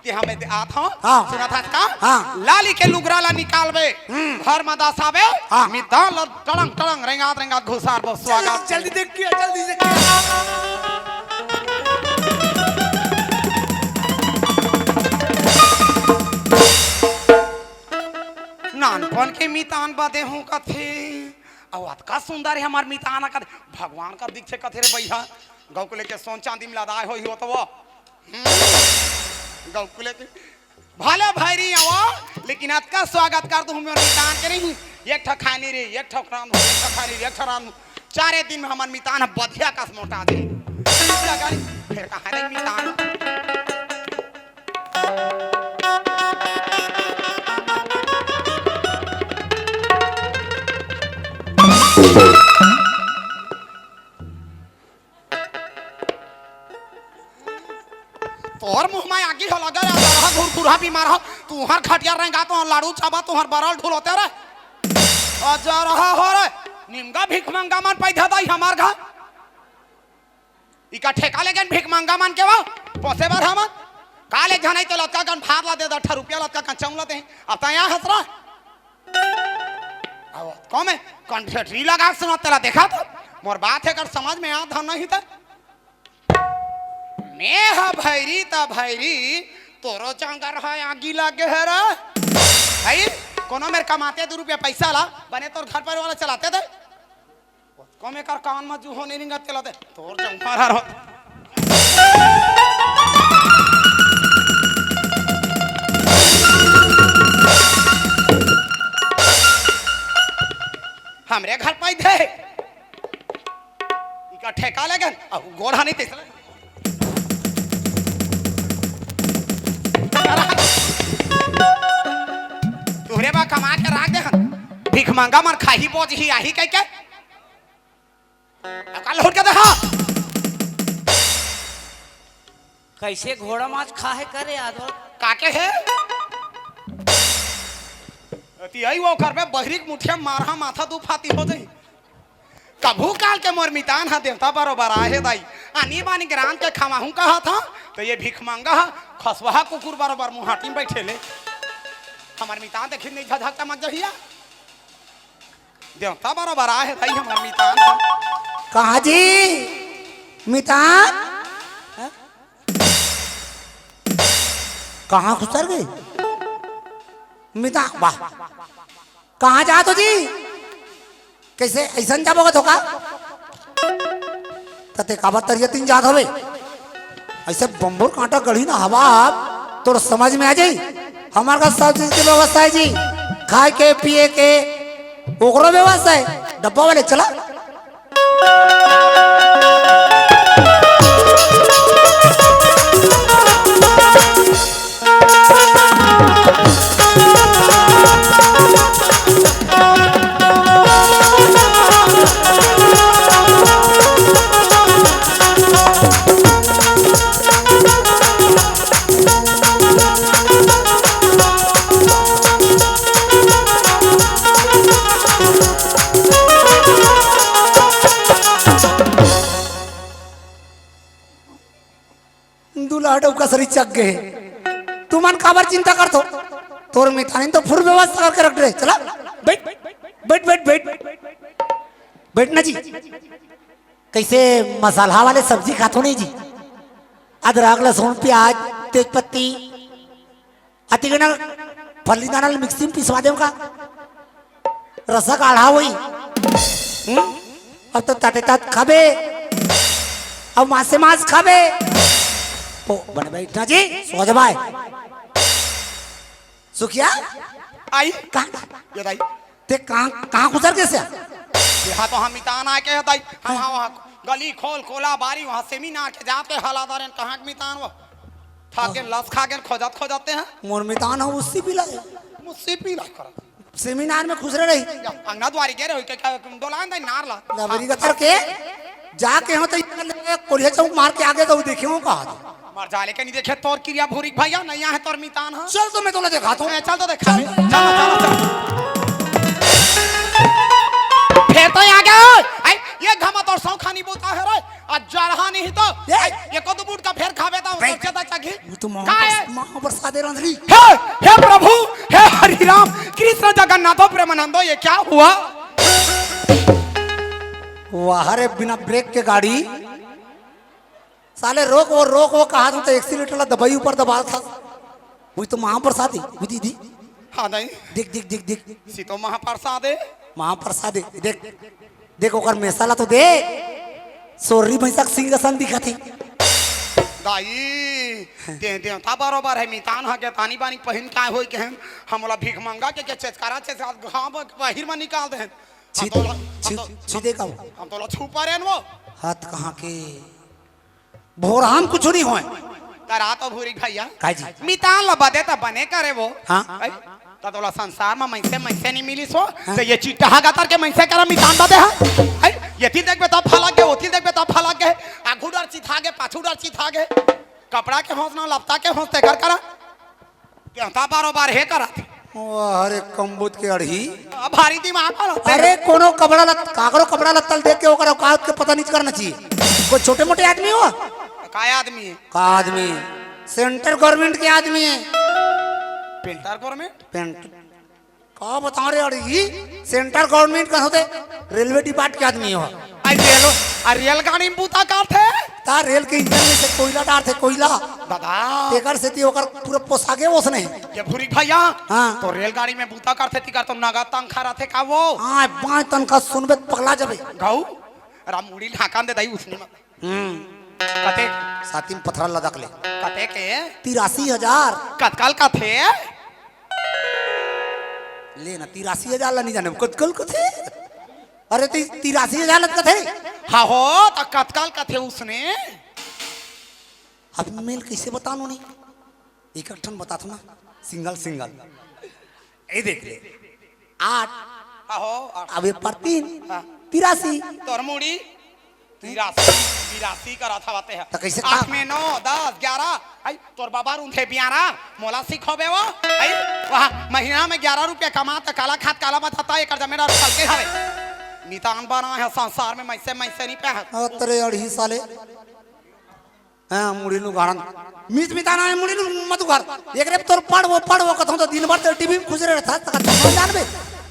कि हमें दे-, आत हो। हाँ। सुना था का? हाँ। लाली के लुगरा ला निकालबे। हम्म। घर में दस आवे। हाँ। मितान ला टड़ंग टड़ंग रेंगात रेंगात घुसार बो स्वागत। जल्दी देख क्या, जल्दी देख क्या। नानपन के मितान बदे हूँ कथे। अउ अतका सुंदर है हमार मितान कथे। भगवान का दीक्षे कथे रे भैया। गौ को लेके सोन चांदी में लदाए होई हो तो वो। हम्म। गौ को लेके भले भैरी आवा, लेकिन अतका स्वागत कर दू, हमें मितान के नहीं। एक ठा खानी रे, एक ठा रांध, एक ठा खानी रे, एक ठा रांध। चारे दिन में हमार मितान ह बधिया कस मोटा दे। फिर कहाँ रही मितान? तोहर मुंह में आगी हो लगे रे, अजरहा घुरघुरहा बीमार हो। तुहर खटिया रेंगा, तुहर लाड़ू चाबा, तुहर बरल ढुल होते रे। अजरहा हो रे, निमगा भिखमंगा मन पैदा दाई हमार घर। इका ठेका लेगेन भिखमंगा मन के वो, पोसे बर हमन। काले झनई तो लतका कन भात ला दे, दस रुपया लतका कन चौंला दे। अब तैं यहाँ हंस रहा। अब कौन है? कन्फेटी लगा सुना तेला देखा तो। मोर बात है कर समझ में आ धन नहीं था। मैं हा भैरी ता भैरी, तोरो चांगर हा आगी लगे है रे। भाई, कोनो मेर कमाते दू रुपया पैसा ला, बने तोर घर परिवार चलाते दे। कमे कर कान में जूहो नहीं निंगा तेला दे। तोर जंगल हर हो। हमरे घर पाई थे। इका ठेका लेगेन, अउ गोड़ हा नहीं तेसले। तुहरे बा कमा के राख दे हन। भिखमंगा मन खाही बोज ही आही कह के। अब कल लौट के देखा। कैसे घोड़ा माछ खाहे करे यादव? काके है? अति आई वो कर में बहरी के मुठिया मारहा माथा दू फाती हो जाई। कभू काल के मोर मितान हा देवता बरोबर आहे दाई। आनी बानी ग्राम के खवाहूं कहा था, तो ये भिखमंगा हा खसवाहा कुकुर बरोबर मुहाटी में बैठे ले। हमार मितान देखी नहीं झझकता मत जहिया। देवता बरोबर आहे दाई हमार मितान हा। कहाँ जी? मितान? कहाँ खुसर गई? मितान, वाह। कहाँ जात हो जी? कैसे ऐसन जाबो का धोखा? तते काबर तरिया तीन जात हवे? ऐसे बम्बोर कांटा गढ़ी ना हवा आप, तोर समझ में आ जाई। हमार का सब चीज के व्यवस्था है जी, खाए के, पिए के, ओकरो व्यवस्था है। डब्बा वाले चला। डउका सरी चक गे हे। तुमन काबर चिंता करथो? तोर मितानिन तो फुल व्यवस्था करके रख दे। चला, बइठ, बइठ, बइठ, बइठ। बइठ ना जी। कइसे मसाला वाले सब्जी खाथो नहीं जी? अदरक, लहसुन, प्याज, तेज पत्ती, अतिक ना फल्ली दाना ल मिक्सी म पिसवा देव का? रसा गाढ़ा होई। हम्म? अब तो ताते तात खाबे। अब मासे मास खाबे। ओ, बने बइठ ना जी, सो जबाय। सुखिया? आई? कहाँ? ये दाई। ते कहाँ, कहाँ गुजर गे से? ये हा तो हम मितान आके हे दाई। हम हाँ। हाँ, वहाँ गली खोल, कोला बारी, वहाँ सेमिनार के जाते हलादारेन कहाँ के मितान वो। थाके लस खा के खोजत खोजत ते हैं। मोर मितान हो उससे पिला है। मुस्सी पीला कर। सेमिनार में खुसरे रही। अंगना दुआरी गे रही, के, के, डोलान दाई नार ला। लबरी गतर के, जाके हो तो ये कोरिया चौक मार के आगे तो देखे हो कहा। मर जा, लेकिन देखे तोर किरिया भूरी भैया, नहीं आहे तोर मितान हा। चल तो मैं तोला देखाथों। ए, चल तो देखा। चल। चल, चल, चल। फेर तो आ गया। आई, ये घमा तोर सौखानी बोता है रे। आज जा रहा नहीं तो। ए। आई, ये को तो बूट का फेर खावे ता, बे। सोचे ता चघी। वो तो माँ का पर-, है? माँ पर सादे रंधरी। हे, हे प्रभु, हे हरि राम, कृष्ण जगन्नाथो प्रेमानंदो, ये क्या हुआ? वाह रे, बिना ब्रेक के गाड़ी। साले रोक वो, रोक वो कहा तू तो एक्सीलेटर ला दबाई ऊपर दबा था। वही तो महाप्रसाद है, वो दीदी। हाँ दाई। देख, देख, देख, देख। सी तो महाप्रसाद है। महाप्रसाद है, देख। देख ओकर मेसा ला तो देख। सोरी भैंसा के सिंह असन दिखत हे। दाई, दे देवता बरोबर है, मितान हा के तानी बानी पहिन काय होई के हम, हम ओला भीख मंगा के, के चेचकारा चेचकारा घाम बाहिर में निकाल दे। हम छी, तो ओला, हम छी, तो, छी देगा वो। हम तो ओला छुपा रेन वो। हाथ कहाँ के? भोरहाम कुछु नहीं होय। तरा तो भूरी भैया। का जी? मितान ला बदे त बने करे वो। हाँ। ऐ, त तोला संसार में मइसे, मइसे नहीं मिलिस वो। हाँ। त ये चिट्टा हा गतर के मइसे करा मितान बदे हा। ऐ, ये ती देखबे त फलक गे, वो ती देखबे त फलक गे। आघू डर चिथा गे, पाछू डर चिथा गे। कपड़ा के होंस ना, लपता के होंस तेकर करा। देवता बारो बार हे करत। वाह रे कम्बुत के अड़ही। अब भारी दिमाग वाला। अरे कोनो कपड़ा लत-, काकरो कपड़ा लत्ता ल देख के ओकर औकात के पता नहीं करना चाहिए। कोई छोटे मोटे आदमी हो? काय आदमी है? का आदमी? सेंट्रल गवर्नमेंट के आदमी है। Painter government? पेंट-, का बताओ रे अड़ही? सेंट्रल गवर्नमेंट का होते? रेलवे डिपार्ट के आदमी हो। आई रेल, आ रेलगाड़ी में बूता करथे? ता रेल के इंजन में से कोयला डारथे, कोयला। दादा। तेकर सेती ओकर पूरा पोशाके ओसने। ये भूरी भैया। हाँ। तो रेलगाड़ी में बूता करथे, तिकर तो नगद तनखा रथे का वो? हाँ, बाय तनखा सुनबे त पगला जाबे। गऊ, रा मुड़ी ढाकन दे दाई उसने में। हम्म। कते? सातिम पथरा लदक ले। कते के? तिरासी हजार। कतकल कथे? ले ना, तिरासी हजार ला नहीं जाने, कतकल कथे? अरे ती-, तिरासी हजार लत कथे? हाँ हो, त कतकल कथे उसने? अब मेल कैसे बतानो नहीं? एक ठन बताथो ना, सिंगल, सिंगल। ए देख ले, आठ। हाँ हो, आठ। अब ये पर तीन, हाँ। तिरासी। तोर मुड़ी? तिरासी, तिरासी करा था बाते है। त कैसे आठ का? में नौ, दस, ग्यारह, आई, तोर बाबा रुंधे बियारा, मोला सिखोबे वो, आई, वहाँ महीना में ग्यारह रुपया कमा त काला खात काला बचाता, एकर जमीन और फल के हवे। नितान बना है संसार में, मैं से, मैं से नहीं पहन। अतरे अड़ही साले। हाँ, मुड़ी नु गाड़न। मीत मिताना है, मुड़ी नु मत उघार। एकरे तोर पढ़ वो, पढ़ वो, कथों तो दिन भर तेरे टीवी में खुश रहता, तक तो जानबे।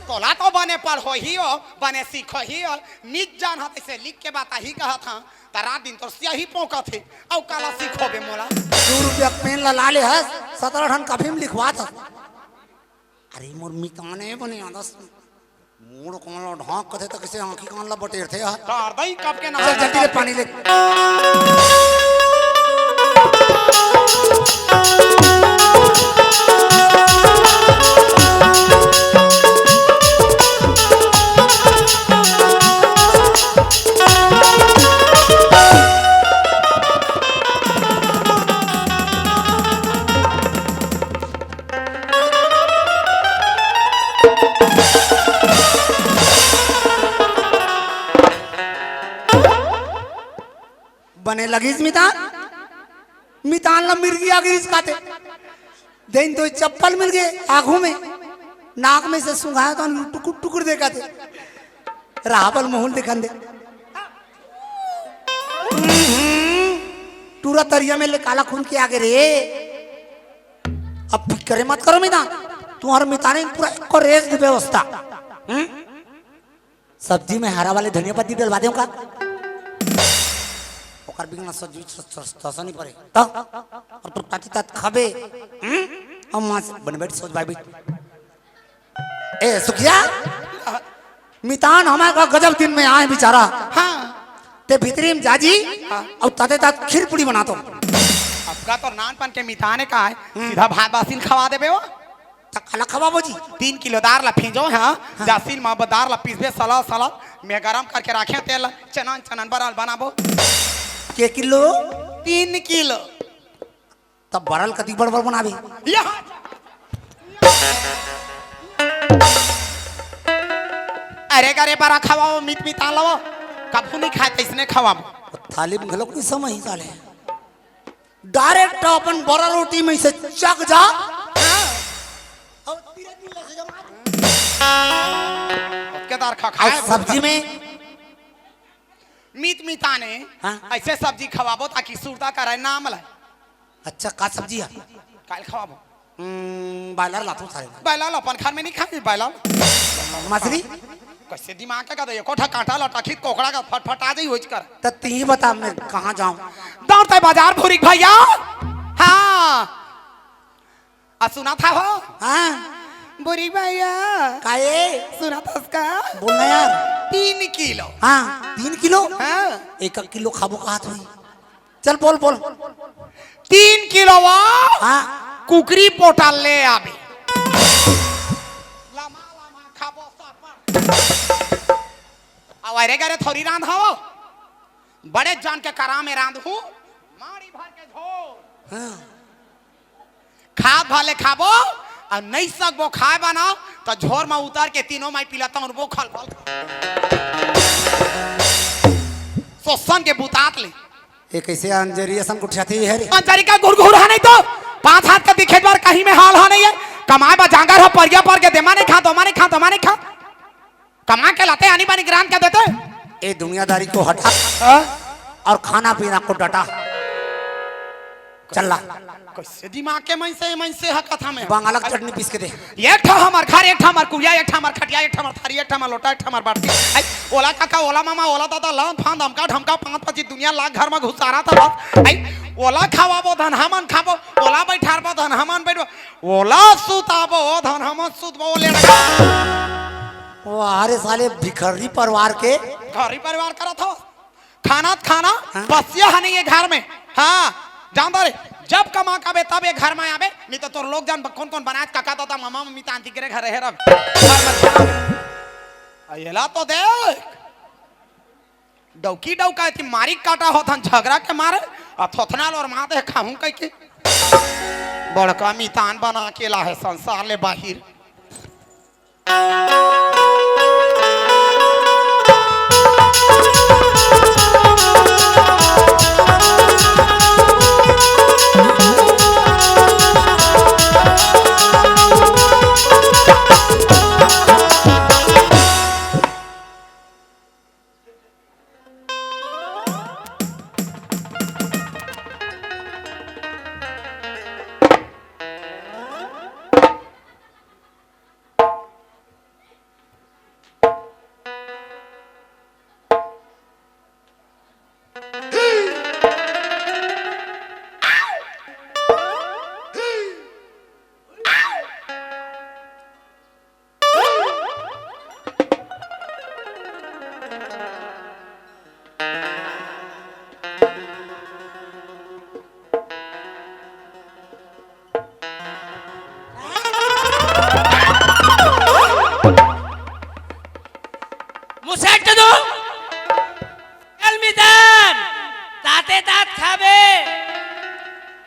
तोला तो बने पढ़ हो ही हो, बने सीखो ही हो, मीत जान हा तैसे लिख के बात ही कहा था, त रात दिन तोर सियाही पोंका थे, औ काला सीखोबे मोला। दो रुपया पेन ला, ला ले हस, सत्रह ठन कॉपी में लिखवा था। अरे मोर मिताने बने आदस। मूड़ कान ला ढांक कथे त किसे आंखी कान ला बटेरथे हा। तार दई कब के ना चल जल्दी ले पानी ले। बने लगिस मितान, मितान ला मिर्गी आ गिस काते। देन तो चप्पल मिल गए आगू में, नाक में से सुंघाया तो टुकुर टुकुर देखा थे। रावल मोहन दिखन दे। पूरा तरिया में ले काला खून के आगे रे। अब फिक्र मत करो मितान, तुम्हारे मितान पूरा एको रेस की व्यवस्था। हम्म? सब्जी में हरा वाले धनिया पत्ती डलवा देंव का? ओकर बिना सब्जी स-, स-, स-, ससा नहीं पड़े। तो? और तू ताती तात खाबे। हम्म? और माँ से बन बैठ सोच भाई। ए, सुखिया? मितान हमारे का गजब दिन में आए बेचारा। हाँ। ते भीतरी में जाजी हाँ। और ताते तात खीर पूड़ी बना दो। अब का तो नानपन के मिताने का है, हम्म। सीधा भात बासिन खवा देबे वो। त काला खवाबो जी? तीन किलो दार ला फिंजो, हाँ, हाँ। जासिन मा दार ला पीसबे, सला, सला, मैं गरम करके राखे तेल ला, चनन, चनन बरल बनाबो। के किलो? तीन किलो। तब बरल कति बड़ बड़ बनाबे? यहाँ। अरे गरे बरा खवाओ, मीत मीत आलवो, कभू नहीं खाए त इसने खवाबो। थाली में घलोक नहीं समय ही साले। डायरेक्ट अपन बरा रोटी में से चक जा। हाँ। और तीरे तीरे से जमा। के दार खा खाए। और सब्जी में? मीत मीताने हाँ। ऐसे सब्जी खवाबो ताकि सुरता करे नाम लाए। अच्छा, का सब्जी है? काल खवाबो। हम्म, बायलर लाथों सारे। बायलर अपन घर में नहीं खाए, बायलर। मछली? कैसे दिमाग का दे, एको ठा कांटा लटाखी कोकड़ा का फटफटा जाई होच कर। त तीही बता, मैं कहाँ जाऊँ? दौड़ते बाजार भूरिक भैया। हाँ। आ सुना था हो? हाँ। भूरिक भैया। काहे? सुना था उसका? बोलना यार। तीन किलो। हाँ, तीन किलो? हाँ। एक किलो खाबो कहा थोड़ी। चल बोल, बोल। तीन किलो वो हाँ। कुकरी पोटा ले आबे। लमा लमा खाबो सब। अब अरे गरे थोड़ी रांध हो, बड़े जान के करा में रांध हूँ, माड़ी भर के झोर। हाँ। खात भले खाबो, और नहीं सकबो खाए बना, तो झोर में उतर के तीनों माई पिलाता हूँ, वो खल खल। सोसन के बुतात ले। ये कैसे अंजरी असन गुठियाती है रे? अंजरी का गुरगुर है नहीं तो, पांच हाथ का दिखे बार कहीं में हाल है नहीं है। कमाए बा जांगर हो, परिया पर के देमा नहीं खा, दोमा नहीं खा, दोमा नहीं खा। कमा के लाते आनी बानी ग्रांट क्या देते? ए दुनियादारी को हटा हाँ? और खाना पीना को डटा। चल ला। कैसे दिमाग के मैं से, मैं से हा कथा में। बंगाला के चटनी पीस के दे। एक ठा हमार घर, एक ठा हमार कुरिया, एक ठा हमार खटिया, एक ठा हमार थारी, एक ठा हमार लोटा, एक ठा हमार बाल्टी। आई, ओला काका, ओला मामा, ओला दादा, लान फान धमका ढमका पांच पच्चीस दुनिया लाख घर में घुसारा था बस। आई, ओला खवाबो धन हमन खाबो, ओला बैठारबो धन हमन बैठबो, ओला सुताबो धन हमन सुतबो, ओ लेड़का। वाह रे साले भिखारी परिवार के। भिखारी परिवार करत हो। खाना त खाना, हाँ? बसिया है नहीं ये घर में। हाँ, जानता रे, जब कमा के आबे तब ये घर में आबे, नहीं तो तोर लोग जान कौन कौन बनाए काका दादा मामा मम्मी तांती करे घर रहे रब। घर में खाना। आ, येला तो देख। डौकी डौका थी मारी काटा होत हन झगड़ा के मारे, आ थोथना लोर माँ दे खाहूं कह के। बड़का मितान बना के ला है संसार ले बाहिर। मुसेट दो। चल मितान, ताते तात खाबे,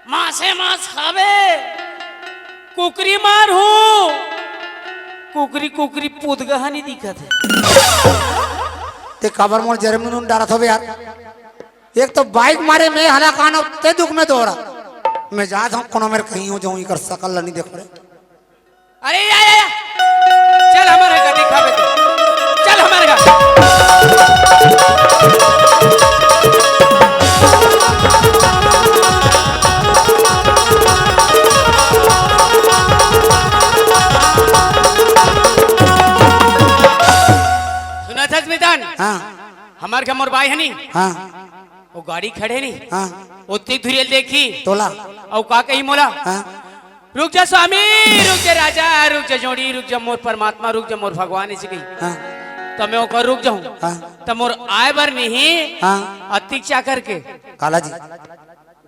मासे मास खाबे, कुकरी मार हूँ, कुकरी कुकरी पुदगहा नहीं दिखत है। ते काबर मोर जरे में नून डारत होबे यार। एक तो बाइक मारे में हला कान ते दुख में दोरा। मैं जात हूँ कोनो मेरे कहीं हो जाऊँ इकर सकल नहीं देख रहे। अरे या, या, या। चल हमारे घर दिखा बेटे। चल हमारे घर। हाँ। हमर घर मोर बाई हे नी। हाँ। वो गाड़ी खड़े नी। हाँ। ओती धुरियल देखी। तोला। अउ का कही मोला? हाँ। "रुक जा स्वामी, रुक जा राजा, रुक जा जोड़ी, रुक जा मोर परमात्मा, रुक जा मोर भगवान," अइसे कही। हाँ। त मैं ओकर रुक जाहूँ। हाँ। त मोर आय बर नहीं। हाँ। अतिक चाकर के। काला जी।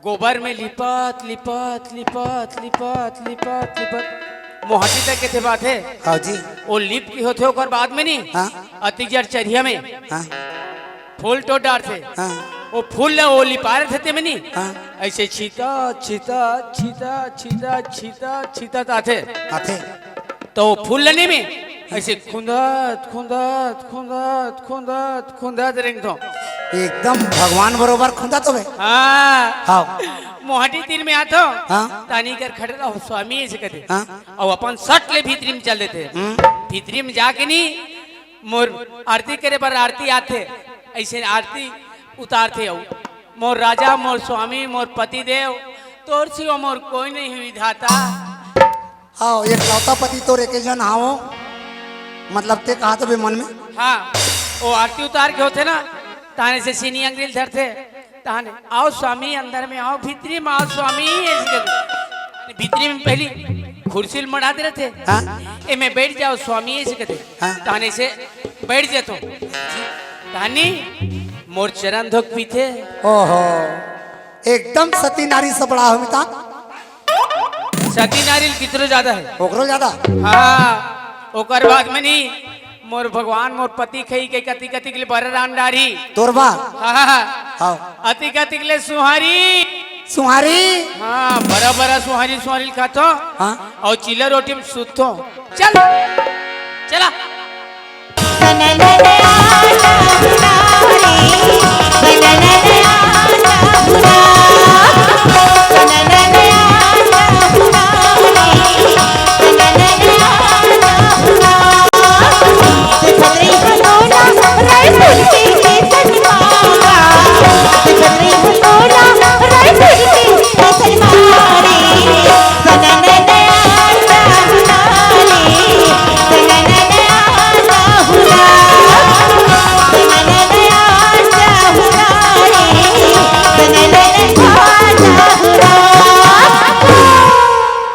गोबर में लिपत, लिपत, लिपत, लिपत, लिपत, लिपत। मोहाटी तक के थे बात हे। हाँ जी। वो लिप के होथे ओकर बाद में नी। हाँ। अतिक जर चरिया में। हाँ। फूल टोर डारथे। हाँ। वो फूल ल वो लिपारत हे तेमे नी। हाँ। अइसे छीतत, छीतत, छीतत, छीतत, छीतत आथे। आथे। त वो फूल ल नी में अइसे खुंदत, खुंदत, खुंदत, खुंदत, खुंदत रेंगथों। एकदम भगवान बरोबर खुंदत होबे। हाँ। हाँ। मोहाटी तीर में आथों। हाँ। तानी कर खड़े रहो स्वामी अइसे कथे। हाँ। अउ अपन सट ले भीतरी में चल देथे। हम्म। भीतरी में जाके नी मोर आरती करे बर आरती आथे, अइसे आरती उतारथे अउ, "मोर राजा, मोर स्वामी, मोर पति देव, तोर सिवा मोर कोई नहीं हे विधाता।" हाँ, एकलौता पति तोर एके झन हावों, मतलब ते कहा तो बे मन में। हाँ, वो आरती उतार के होथे ना, ताने से सीनी अंगरी ल धरथे, ताने, "आओ स्वामी, अंदर में आओ, भीतरी में आओ स्वामी," अइसे कथे। भीतरी में पहली खुर्सी ल मड़ा दे रथे। हाँ। "एमे बैठ जाओ स्वामी," अइसे कथे। हाँ। ताने से बैठ जाथों। तानी मोर चरण धोक पीथे। ओहो, एकदम सती नारी सबड़ा हो मिता। सती नारी ल कितरो ज्यादा हे। ओकरो ज्यादा? हाँ, ओकर बाद में नी मोर भगवान, मोर पति खई के कति कति के ले बरा रान डारी। तोर बा? हाँ, हाँ, हाँ। हाँ। अति कति के ले सुहारी। सुहारी? हाँ, बरा बरा सुहारी, सुहारी ल खाथों। हाँ। अउ चीला रोटी में सुतथों। चल, चला।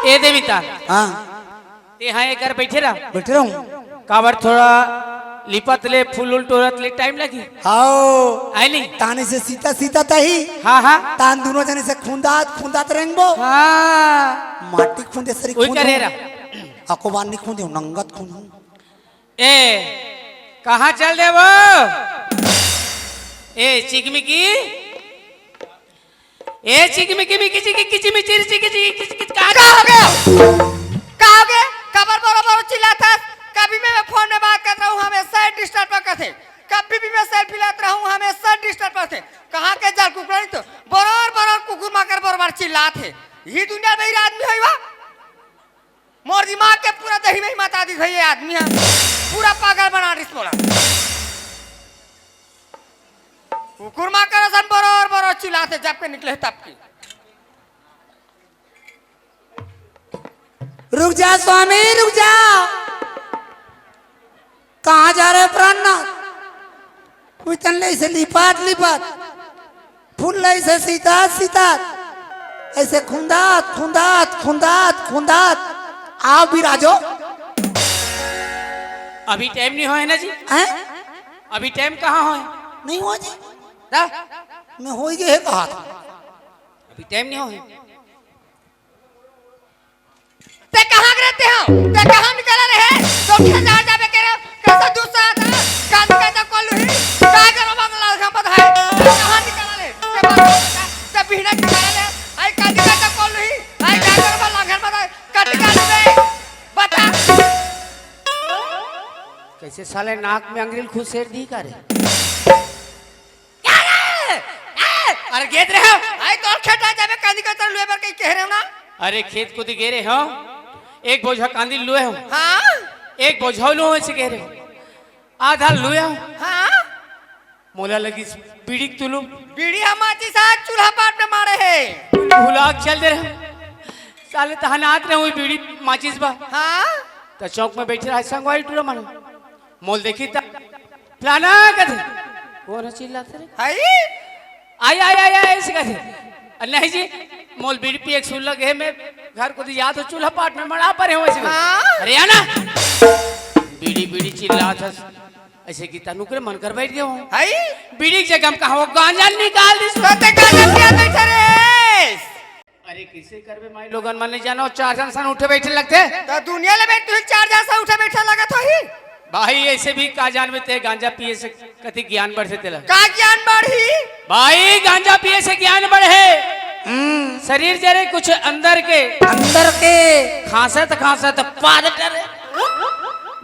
ए देविता। हाँ। तेहा एकर बैठे रह। बैठे रहूं। काबर थोड़ा लिपत ले, फूल उल टोरत ले टाइम लगी। हाओ। आय नी? ताने से सीता सीता तही। हाँ, हाँ। तान दुनों जने से खुंदात, खुंदात रेंगबो। हाँ। माटी खुंदे सरी वही खुंदे करे हो। रहा। अको बार नहीं खुंदे हो, नंगत खुंदे हो। ए, कहाँ चल देबो? ए, चिकमिकी? ए चिकमिकी मिकी चिकी किचिमिचिर चिकी चिकी किच किच कहाँ का हो गया? का हो गया? काबर बरोबर चिल्लाथस? कभी मैं फोन में बात करत रहूं, हमेशा डिस्टर्ब करथे। कभी भी मैं सेल्फी लेत रहूं, हमेशा डिस्टर्ब करथे। कहाँ के जाल कुकुर नहीं तो बरोर बरोर कुकुर माकर बरोबर चिल्लाथे। ये दुनिया में ही आदमी होई बा? मोर दिमाग के पूरा दही में ही मता दी भैया आदमी है। पूरा पागल बना दिस मोला। कुकुर माकर असन बरोर बरोर चिल्लाथे जब के निकले तब की। रुक जा स्वामी, रुक जा। कहाँ जा रहे हो प्राणनाथ? उइतन ले इसे लिपात लिपात, फूल ले इसे सीतात सीतात, ऐसे खुंदात खुंदात खुंदात खुंदात। आओ बिराजो। अभी टाइम नहीं होय ना जी। हैं? अभी टाइम कहाँ होय? नहीं हुआ जी। दा? मैं हो ही गए कहा था। अभी टाइम नहीं होय। ते कहाँ के रहते हो? ते कहाँ निकल रहे? तो खेत आ जाबे के रहे? कैसा दूसरा था? कांदी का तो कोल्हू ही? काय करो बंगला का पता है? ते कहाँ निकल रहे? ते बंगला का, ते बिहना निकल रहे? आई कांदी का तो कोल्हू ही? आई काय करो बंगला घर पता है? कट का ले? बता। कैसे साले नाक में अंगरी ल खुसेर दी का रे? क्या रे? ए! अरे गेत रहे हो? आई तो खेत आ जाबे कांदी का तर लुए बर कहीं कह रहे हो ना? अरे खेत कोती गे रहे हो, एक बोझा कांदी लुए हो। हाँ? एक बोझा लुए हो, ऐसे कह रहे हो। आधा लुए हो। हाँ? मोला लगी बीड़ी तुलू। बीड़ी हम आती साथ चूल्हा पाट में मारे है। भुला के चल दे रहे हो। साले तहनात रहे हुई बीड़ी माचिस बा। हाँ? तो चौक में बैठे रहा संगवारी टूरा मानो। मोल देखी ता फलाना कथे। कोन चिल्लाथे रे? हई? आई, आई, आई, आई, ऐसे कथे। अ, नहीं जी, मोल बीड़ी पिए के सुन लगे, मैं घर कोती जात हँव, चूल्हा पाट में मड़ा परे हँव, ऐसे कथे। हाँ? अरे, आना। बीड़ी, बीड़ी चिल्लात हस। ऐसे कि तनुक रे मन कर बैठ गया हूँ। हई? बीड़ी के जगह हम कहाँ वो गांजा निकाल दिस। तो ते गांजा पिया बैठे रे। अरे, किसे करबे माई लोगन मन नहीं जानो, चार झन सन उठे बैठे लगथे। तो दुनिया ले बैठ, तू ही चार झन सन उठे बैठे लगत होही। भाई, ऐसे भी का जानबे ते गांजा पिए से कति ज्ञान बढ़थे तेला। का ज्ञान बढ़ही? भाई, गांजा पिए से ज्ञान बढ़े। हम्म। शरीर जरे कुछ अंदर के। अंदर के। खांसत खांसत पाद डरे।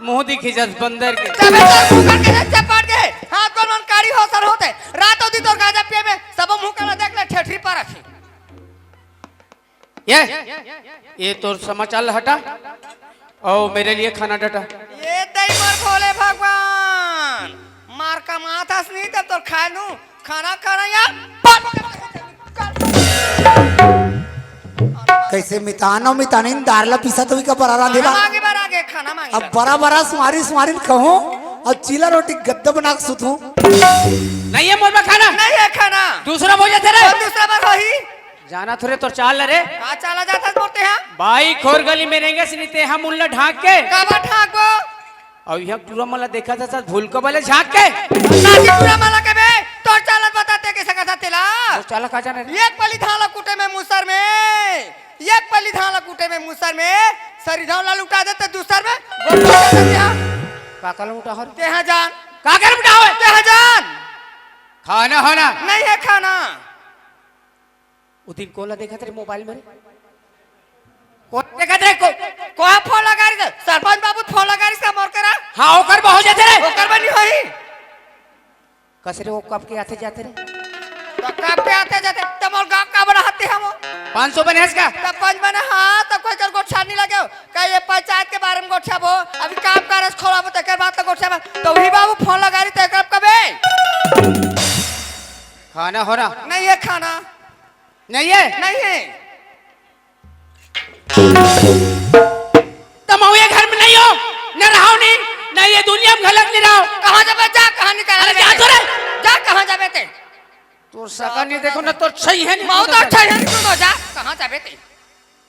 मुंह दिखी जस बंदर के। तबे तोर मुंह करके से चपाट के। हाँ, कौन मन काड़ी हो सर होते। रात होती तोर गांजा पिए में, सब मुंह काला देख ले, ठेठरी पर रखी। ये, ये तोर समाचार हटा, और मेरे लिए खाना डटा। ये दई मोर भोले भगवान, मार कमाथस नहीं तब तोर खाए नू, खाना खाना यार। कैसे मितान अउ मितानिन दार ला पीसत होही का बरा रांधे खाना ला। मांगे बर आगे, खाना मांगे अब बर। बरा बरा सुमारी सुमारी ल कहूँ, अउ चीला रोटी गद्दा बना के सुतहूँ। नहीं है मोर बर खाना। नहीं है खाना। दूसरा बोल जाते रे। कौन दूसरा बर होही? जाना थोरे तोर चाल रे। का चाला जात हस बोलते हैं? भाई, खोर गली में रहेंगे सिनी ते हम उनला ढांक के। काबर ढांकबो? अउ यहाँ टूरा मन ला देखत हस भूल के बले झांक के। नाची टूरा मन ला के बे, तोर चाल ल बताते कैसे करता तेला? तोर चाल ल का जाने रे? एक पली धान ला कूटे में मूसर में, एक पली धान ला कूटे में मूसर में, सरी धान ला लुटा देते दूसर में, गोल गोल कर देते हैं। का का लुटा हर? ते हाँ जान। का का लुटा होय? ते हाँ जान। खाना होना। नहीं है खाना। उ दिन कोन ला देखत रे मोबाइल में रे? कोन देखत रे? को, कोहा फोन लगा रही थे? सरपंच बाबू फोन लगा रही था मोर करा। हाँ, ओकर बर हो जाथे रे। ओकर बर नहीं होही। कस रे, वो कब के आथे जाथे रे? तो कब के आथे जाथे? त मोर गाँव का बड़ा हत्ती हम। पाँच सौ बने हस का? त पाँच बने, हाँ, त कोई कर गोठा नहीं लगे। का ये पंचायत के बारे में गोठियाबो? अभी काम काज खोलाबो, तेकर बाद तो गोठियाबो। तो वही बाबू फोन लगा रही, तेकर कबे? खाना होना। नहीं है खाना। नहीं है? नहीं है। त महूँ ये घर में नहीं हो, न रहो नहीं, न ये दुनिया में घलक नहीं रहो। कहाँ जाबे जा, कहाँ निकाल अरे जा तो रे। जा, कहाँ जाबे ते? तोर सगा नहीं देखो ना, तोर छई है नहीं, महूँ तो तोर छई है नहीं, तू तो जा, कहाँ जाबे ते?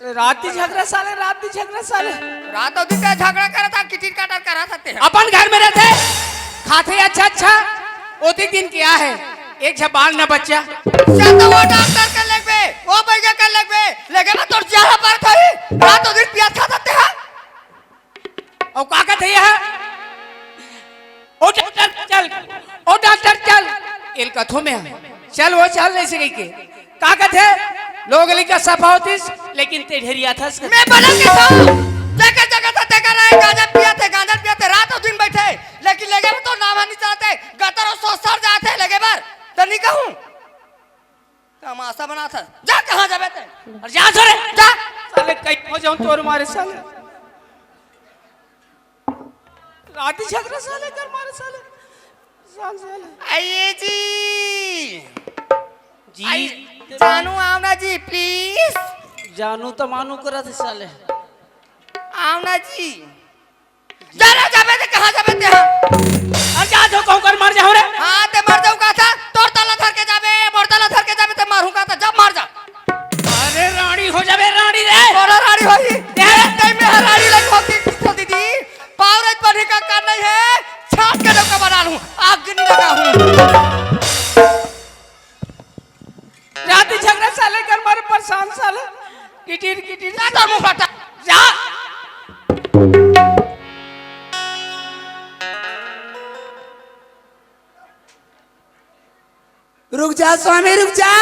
अरे रात ही झगड़ा साले, रात ही झगड़ा साले। रात अउ दिन का झगड़ा करत हा, किटिर काटर करत हा ते। अपन घर में रहते, खाथे अच्छा अच्छा, ओती दिन क्या है, एक झ बाल न बच्चा। या तो वो डॉक्टर कर लेबे, वो बैजा कर लेबे, लेके मैं तोर चेहरा पर थई, रात अउ दिन पियास खात हा ते हा। अउ का कहत हे यह? ओ डॉक्टर चल, ओ डॉक्टर चल। एल कथो में चल, वो चल, ऐसे कहिके। का कहत हे? लोग लइका सफा होतिस, लेकिन ते ढेरियाथस। मैं बड़ा के था। जगह जगह था, देखा रहे, गांजा पियाथे, गांजा पियाथे, रात अउ दिन बैठे, लेकिन लेगे बर तो नाम नहीं चलते, गतर अउ सोसर जाथे लेगे बर, त नहीं कहूँ। तमाशा बनाथा। जा, कहाँ जाबे ते? अरे जा तो रे, जा। साले कहीं हो जाऊं तोर मारे साले। राती झगड़ा साले कर मारे साले। साले, साले। आइए जी। जी। आई, जानू आओ ना जी, please। जानू त मानू करत हे साले। आओ ना जी। जा रे, जाबे ते, कहाँ जाबे ते, हाँ? अरे जा तो कहूँ कर मर जाऊँ रे। हाँ, ते मर जाऊँ कहा था, तोर तला धर के जाबे, मोर तला धर के जाबे, ते मारूँ कहा था, जा मर जा। अरे रानी हो जाबे, रानी रे। तोरा रानी होही। ए? ए, तई में रानी लग होती, किसो दीदी? पावरेज पढ़ी का कर नहीं है, छाट के डोका बना लूँ, आग नहीं लगा हूँ। राती झगड़ा साले कर मारे परेशान साले। किटिर, किटिर। जा तो मुंह फटा। जा। रुक जा स्वामी, रुक जा।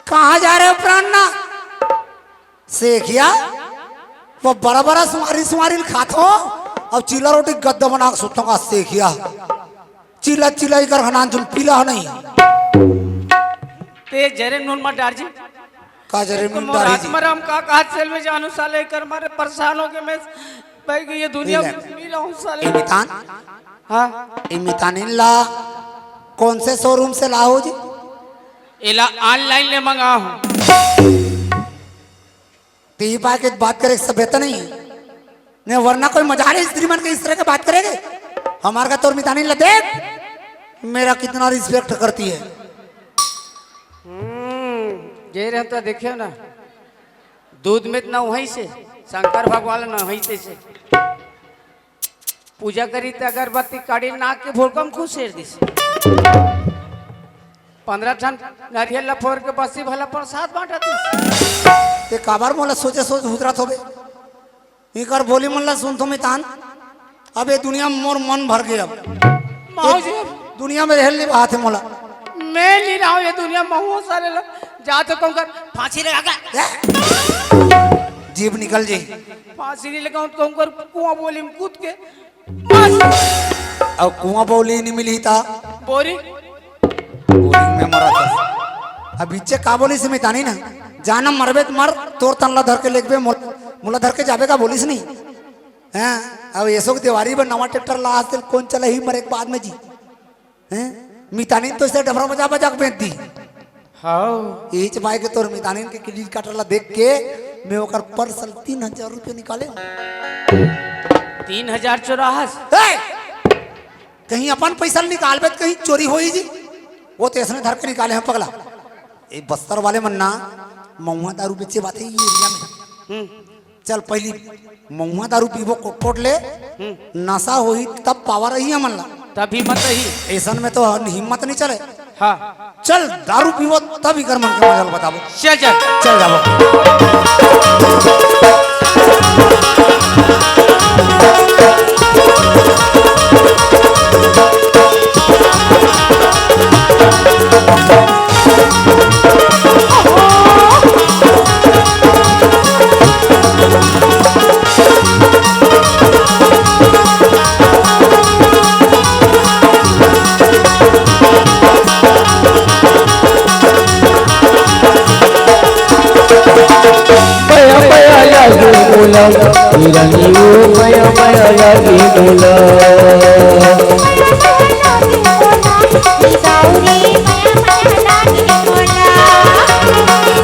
कहाँ जा रहे हो प्राणनाथ? सेखिया, वो बड़ा बड़ा सुमारी सुमारी खात हो, अब चीला रोटी गद्दा बना के सुतोगा सेखिया। चिल्ला चिल्ला कर हनान तुम पीला हो नहीं। ते जरे नून मत डार जी। का जरे तो नून मोर डारी जी? आत्मा राम का कहा सेल में जानू साले कर मारे परेशान हो के मैं भाई ये दुनिया ले। में मिला हूँ साले। ए मितान? हाँ। ए मितान इन ला कौन से शोरूम से लाओ जी? एला online ले मंगा हूँ। टीवी पा के बात करे सभ्यता नहीं है। नहीं, वरना कोई मजा नहीं, स्त्री मन के इस तरह के बात करेंगे। हमार का तोर मितानी ला देख, मेरा कितना रिस्पेक्ट करती है। हम्म, जे रहता देखे ना, दूध में ना वहीं से, शंकर भगवान ना वहीं से, से। पूजा करी त अगरबत्ती काड़ी नाक के भोलकम खुश शेर दिस। पंद्रह ठन नारियल ला फोर के बस्सी भला प्रसाद बांटा दिस। ते काबर मोला सोचे सोच हुतरत होबे? इकर बोली मन ला सुनथो मितान, अब ये दुनिया में मोर मन भर गया। अब माओ जी। दुनिया में रहल नहीं बात है मोला। मैं नहीं रहा हूँ ये दुनिया में, महुआ साले ला। जा तो कहूँ कर फांसी लगा के। ए? जीभ निकल जाई। फांसी नहीं लगाऊं तो कहूँ कर कुआं बोली में कूद के। बस। अब कुआं बोली नहीं मिली था। बोरी। बोरिंग में मरा था। अब इच्चे का बोलिस मितानी ना, जाना मरबे त मर, तोर तन ला धर के लेगबे, मोल-, मोला धर के जाबे का बोलिस नहीं। हैं? अब एसो के देवारी बर नवा ट्रैक्टर ला, आज तेल कौन चला ही मरे के बाद में जी। हैं? मितानी तो इसे डबरा बजा बजा के बेच दी। हाँ। इच भाई के तोर मितानी के क्रेडिट कार्ड ला देख के मैं ओकर पर्स ले तीन हजार रुपये निकाले हूँ। तीन हजार चोराहस? ए! कहीं अपन पैसा निकालबे त कहीं चोरी होई जी। वो तो ऐसने धर के निकाले हैं पगला। ए बस्तर वाले मन ना महुआ दारू बेचे बात है ये एरिया में। हम्म। चल पहली महुआ दारू पीबो कोटकोट ले, हम्म। नशा होई तब पावर रही हमन ला। तभी मत रही। ऐसन में तो हिम्मत नहीं चले। हाँ। चल, दारू पीबो तब इकर मन के मजा ल बताबो। चल, चल। चल जाबो। पया पया लागे मोला, हिरनी ओ पया पया लागे मोला।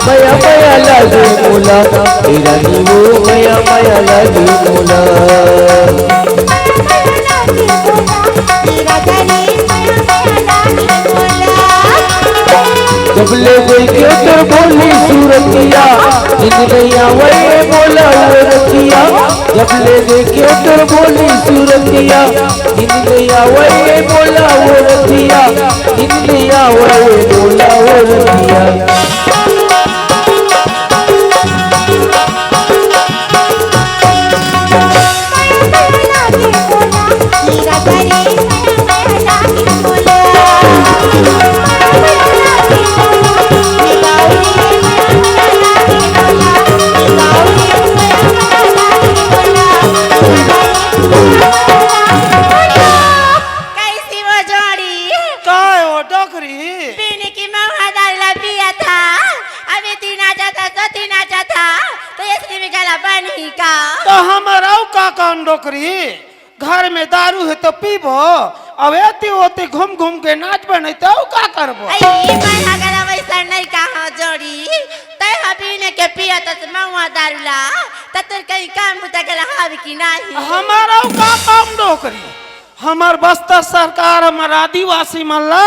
पया पया लागे मोला, हिरनी ओ पया पया लागे मोला। जब ले देखे तोर भोली सूरतिया, नींद नइ आवय मोला ओ रतिया। जब ले देखे तोर भोली सूरतिया, नींद नइ आवय मोला ओ रतिया। नींद नइ आवय मोला ओ रतिया। कैसी वो जोड़ी? काय ओ डोकरी? पीने की महुआ दारू ला पिया था, अभी दिन आ जाता, सो दिन आ जाता, तो ये सिनेमे गला बनी का? तो हमर अउ का काम डोकरी? घर में दारू हे तो पीबो, अब एती ओती घूम घूम के नाचबे नहीं तो अउ का करबो? अई, मैं अगर वैसा नहीं कहा जोड़ी, तै ह पीने के पिया तस महुआ दारू ला, त तोर कहीं काम बुता गला हावी कि नहीं? हमर अउ का काम डोकरी? हमर बस्तर सरकार हमर आदिवासी मन ला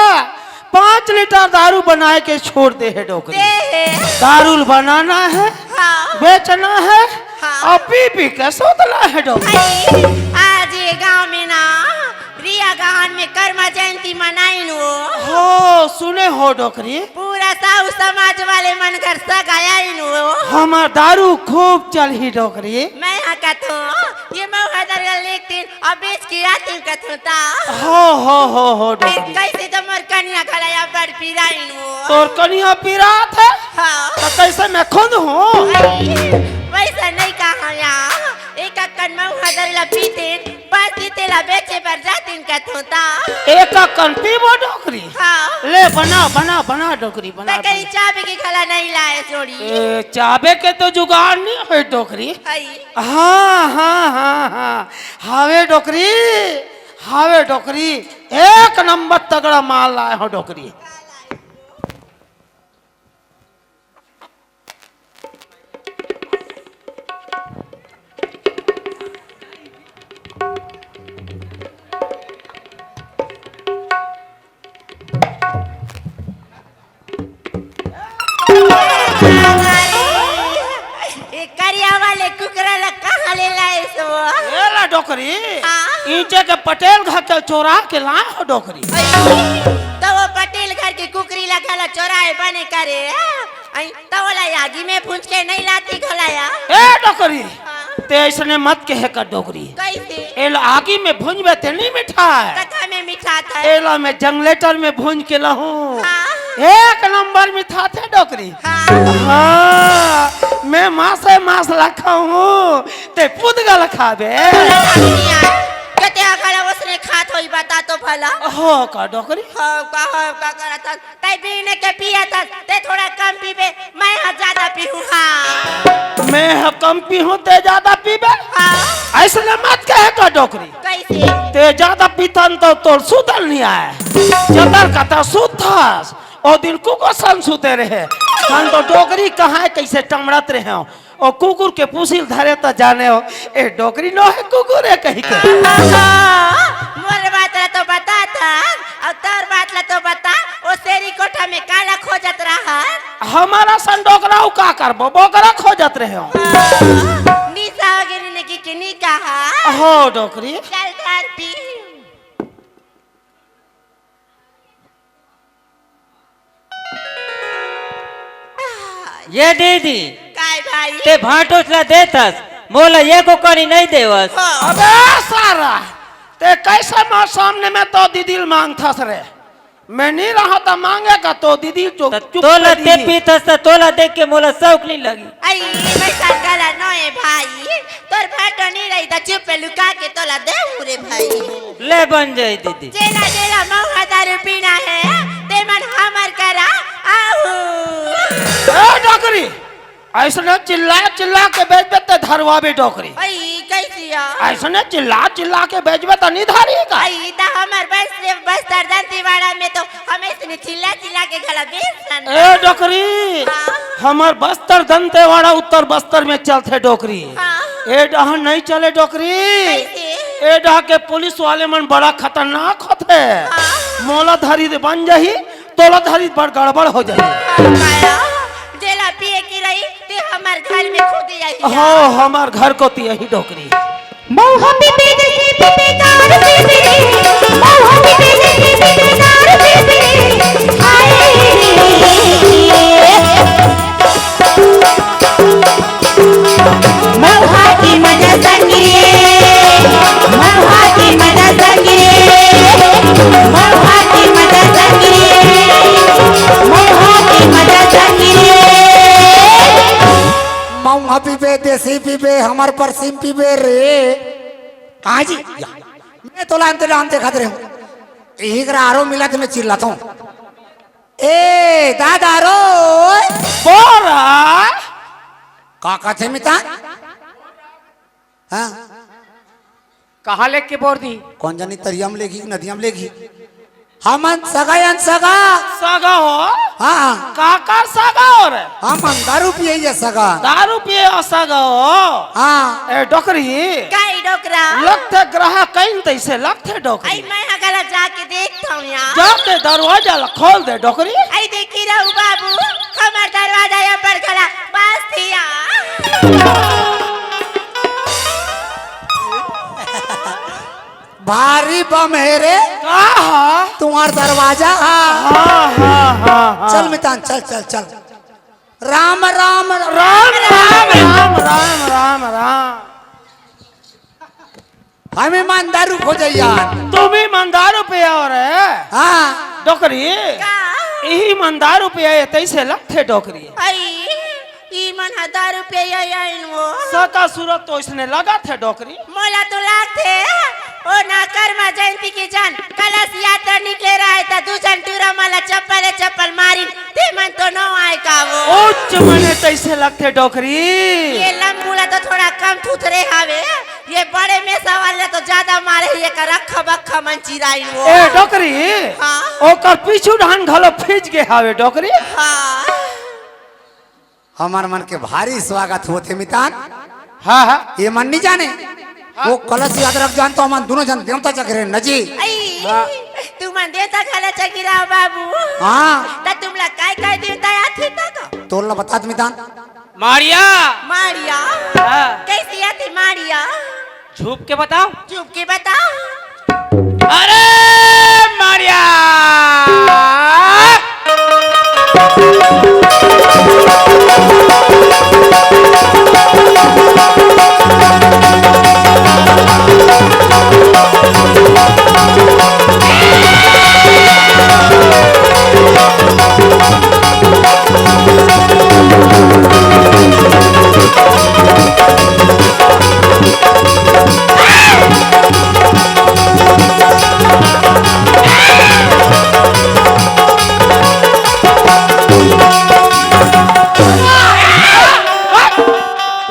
पाँच लीटर दारू बनाए के छोड़ दे हे डोकरी। दे हे। दारू ल बनाना है, हाँ। बेचना है, हाँ। अउ पी पी के सोतना है डोकरी। अई, आज ये गांव में ना रिया गहान में कर्मा जयंती मनाइन वो। हो, सुने हो डोकरी। पूरा साहू समाज वाले मन घर सगाइन वो। हमर दारू खूब चलही डोकरी। मैं हा कथों, ये महुआ दारू ला लेके अब बेच के आतिन कथों ता। हो, हो, हो, हो, ए, डोकरी। कैसे तो मोर कनिया घला या बड़ पिराइन वो। तोर कनिया पिरात है? हाँ। तो कैसे मैं खुद हूँ? अरे, वैसा नहीं कहा या। एक अक्कन महुआ दारू ला पीते, बस तेला बेचे बर जातिन कथों ता। एक अक्कन पीबो डोकरी? हाँ। ले बना, बना, बना डोकरी, बना, त कहीं बना। चाबे के घला नहीं लाए जोड़ी। ए, चाबे के तो जुगाड़ नहीं है डोकरी। हई। हाँ, हाँ, हाँ, हाँ। हावे डोकरी, हावे डोकरी, एक नंबर तगड़ा माल लाए हो डोकरी। कुकरा ला कहाँ ले लाइस वो? ए ला डोकरी, हाँ। ईंचे के पटेल घर के चोरा के लाए हो डोकरी। अई, त वो पटेल घर के कुकरी ला घला चोराए बने करे, अई, त ओला आगी में भूंज के नहीं लाती घला या? ए डोकरी, हाँ। ते ऐसने मत कहे कर डोकरी। कैसे? एला आगी में भूंजबे ते नहीं मिठाय। कथा में मिठात है। एला मैं जनरेटर में भूंज के लाहूं। हाँ। एक नंबर मिठाथे डोकरी। हाँ। हाँ, मैं मासे मास ला खाहूं, ते पुदगल खाबे। कते अगर उसने खात होई बता तो भला। हो का डोकरी? हो का, हो का करत हस? तै बीने के पियत हस, ते थोड़ा कम पीबे, मैं ह ज्यादा पीहूं, हाँ। मैं ह कम पीहूं, ते ज्यादा पीबे? हाँ। ऐसने मत कहे का डोकरी। कैसे? ते ज्यादा पीथन तो तोर सुतल नहीं आए। जतर कतर सुतस। ओ दिन कुकुर सन सुते रहे। हम तो डोकरी कहाँ है, कैसे टमड़त रहे हो। ओ कुकुर के पूछिल धरे त जाने हो, ए डोकरी नो है, कुकुर है कही के। मोर बात ला तो बता था, और तोर बात ला तो बता, ओ सेरी कोठा में काला खोजत रहा। हमारा सन डोकरा उ का करबो, बोकरा खोजत रहे हो। निशा हो गई ने की, की नी कहा। हो डोकरी। चल धर पी। ये दीदी, काय भाई? ते भांटोस ला देथस, मोला एको कनी नहीं देवस। हाँ। अबे सारा, ते कैसे मोर सामने में तो दीदी ल मांगथस रे? मैं नहीं रहा था मांगे का तो दीदी चुप, त चुप तोला कर ते दी। पीथस त तोला देख के मोला शौक नहीं लगी। आई, वैसा गला नोए भाई, तोर भांटो नहीं रही त चुप पे लुका के तोला दे रे भाई। ले बन जाए दीदी। जेला जेला मौहा दारू पीना है, ते मन हमर करा आहू। ए डोकरी, ऐसने चिल्ला चिल्ला के बेचबे ते धरवाबे डोकरी। आई, कैसिया? ऐसने चिल्ला चिल्ला के बेचबे त नहीं धरी का? आई, त हमर बस, बस्तर दंतेवाड़ा में तो हम ऐसने चिल्ला चिल्ला के घला बेच ए डोकरी, हाँ। हमर बस्तर दंतेवाड़ा उत्तर बस्तर में चलथे डोकरी। हाँ। ए डहा नहीं चले डोकरी। कैसे? ए डहा के पुलिस वाले मन बड़ा खतरनाक होथे। हाँ। मोला धरी दे बन जाही, तोला धरी बड़ गड़बड़ हो जाही। हाँ, काया, जेला पिए की रही, ते हमर घर में खुद आई हो, हमर घर कोती यही डोकरी। मौहा पीपे जैसे पीपे तार पीपे, मौहा पीपे जैसे पीपे तार पीपे, हाय रे। मौहा की मजा संग रे, मौहा की मजा संग रे, मौहा की मजा संग रे, मौहा की मजा संग रे। मौहा पीबे, देसी पीबे, हमर परसिम पीबे रे। कहाँ जी? या। मैं तो लानते लानते खतरे हूँ। यही करा आरो मिला तो मैं चिल्लाता हूँ। ए, दादा रो। बोरा। का कथे मिता? हाँ। कहाँ लेके बोर दी? कौन जानी तरिया में लेगी, नदिया में लेगी। हमन सगा या न सगा? सगा हो? हाँ। काकर सगा हो रे? हमन दारू पिए या सगा। दारू पिए हो सगा हो? हाँ। ए डोकरी। काई डोकरा? लगथे ग्राहक कहीं तैसे लगथे डोकरी। आई मैं हगला जाके देखता हूँ यार। जाके दरवाजा ला खोल दे डोकरी। आई देखी रहू बाबू, हमर दरवाजा या पर घला बस थिया। भारी बम है रे। का हा? तुम्हार दरवाजा हा। हाँ, हाँ, हाँ, हाँ। चल मितान, चल, चल, चल। राम, राम, राम, राम, राम, राम, राम, राम। हम ईमानदार रुक हो जाइए। तुम ईमानदार रुपया हो रहे। हाँ। डोकरी। का? यही ईमानदार रुपया ये तैसे लगथे डोकरी। आई। ई मन ह दारू पिया आइन वो। सका सूरत तो इसने लगा थे डोकरी। मोला तो लागथे, ओ नाकर मा जयंती के जन कलश यात्रा निकले रहे, त दू जन टूरा मला चप्पल चप्पल मारिन, ते मन तो नो आए का वो। उच्च मने तैसे लगथे डोकरी। ये लंबूला तो थोड़ा कम थुथरे हावे, ये बड़े में सवाल तो ज्यादा मारे, ये का रखा बखा मन चिराइन वो। ए डोकरी, हाँ? ओकर पीछू ढान घलो फीज के हावे डोकरी। हाँ। हमर मन के भारी स्वागत होथे मितान। हाँ, हाँ। ये मन नहीं जाने। हाँ। वो कलश याद रख जान तो हमन दोनों जन देवता चकरे नजी। आई, हाँ। तुमन देवता घला चकिरा बाबू। हाँ। त तुमला काय काय देवता आथे त का? तोला बतात मितान। माड़िया। माड़िया। हाँ। कैसे आथे माड़िया? छुप के बताओ। छुप के बताओ। अरे माड़िया!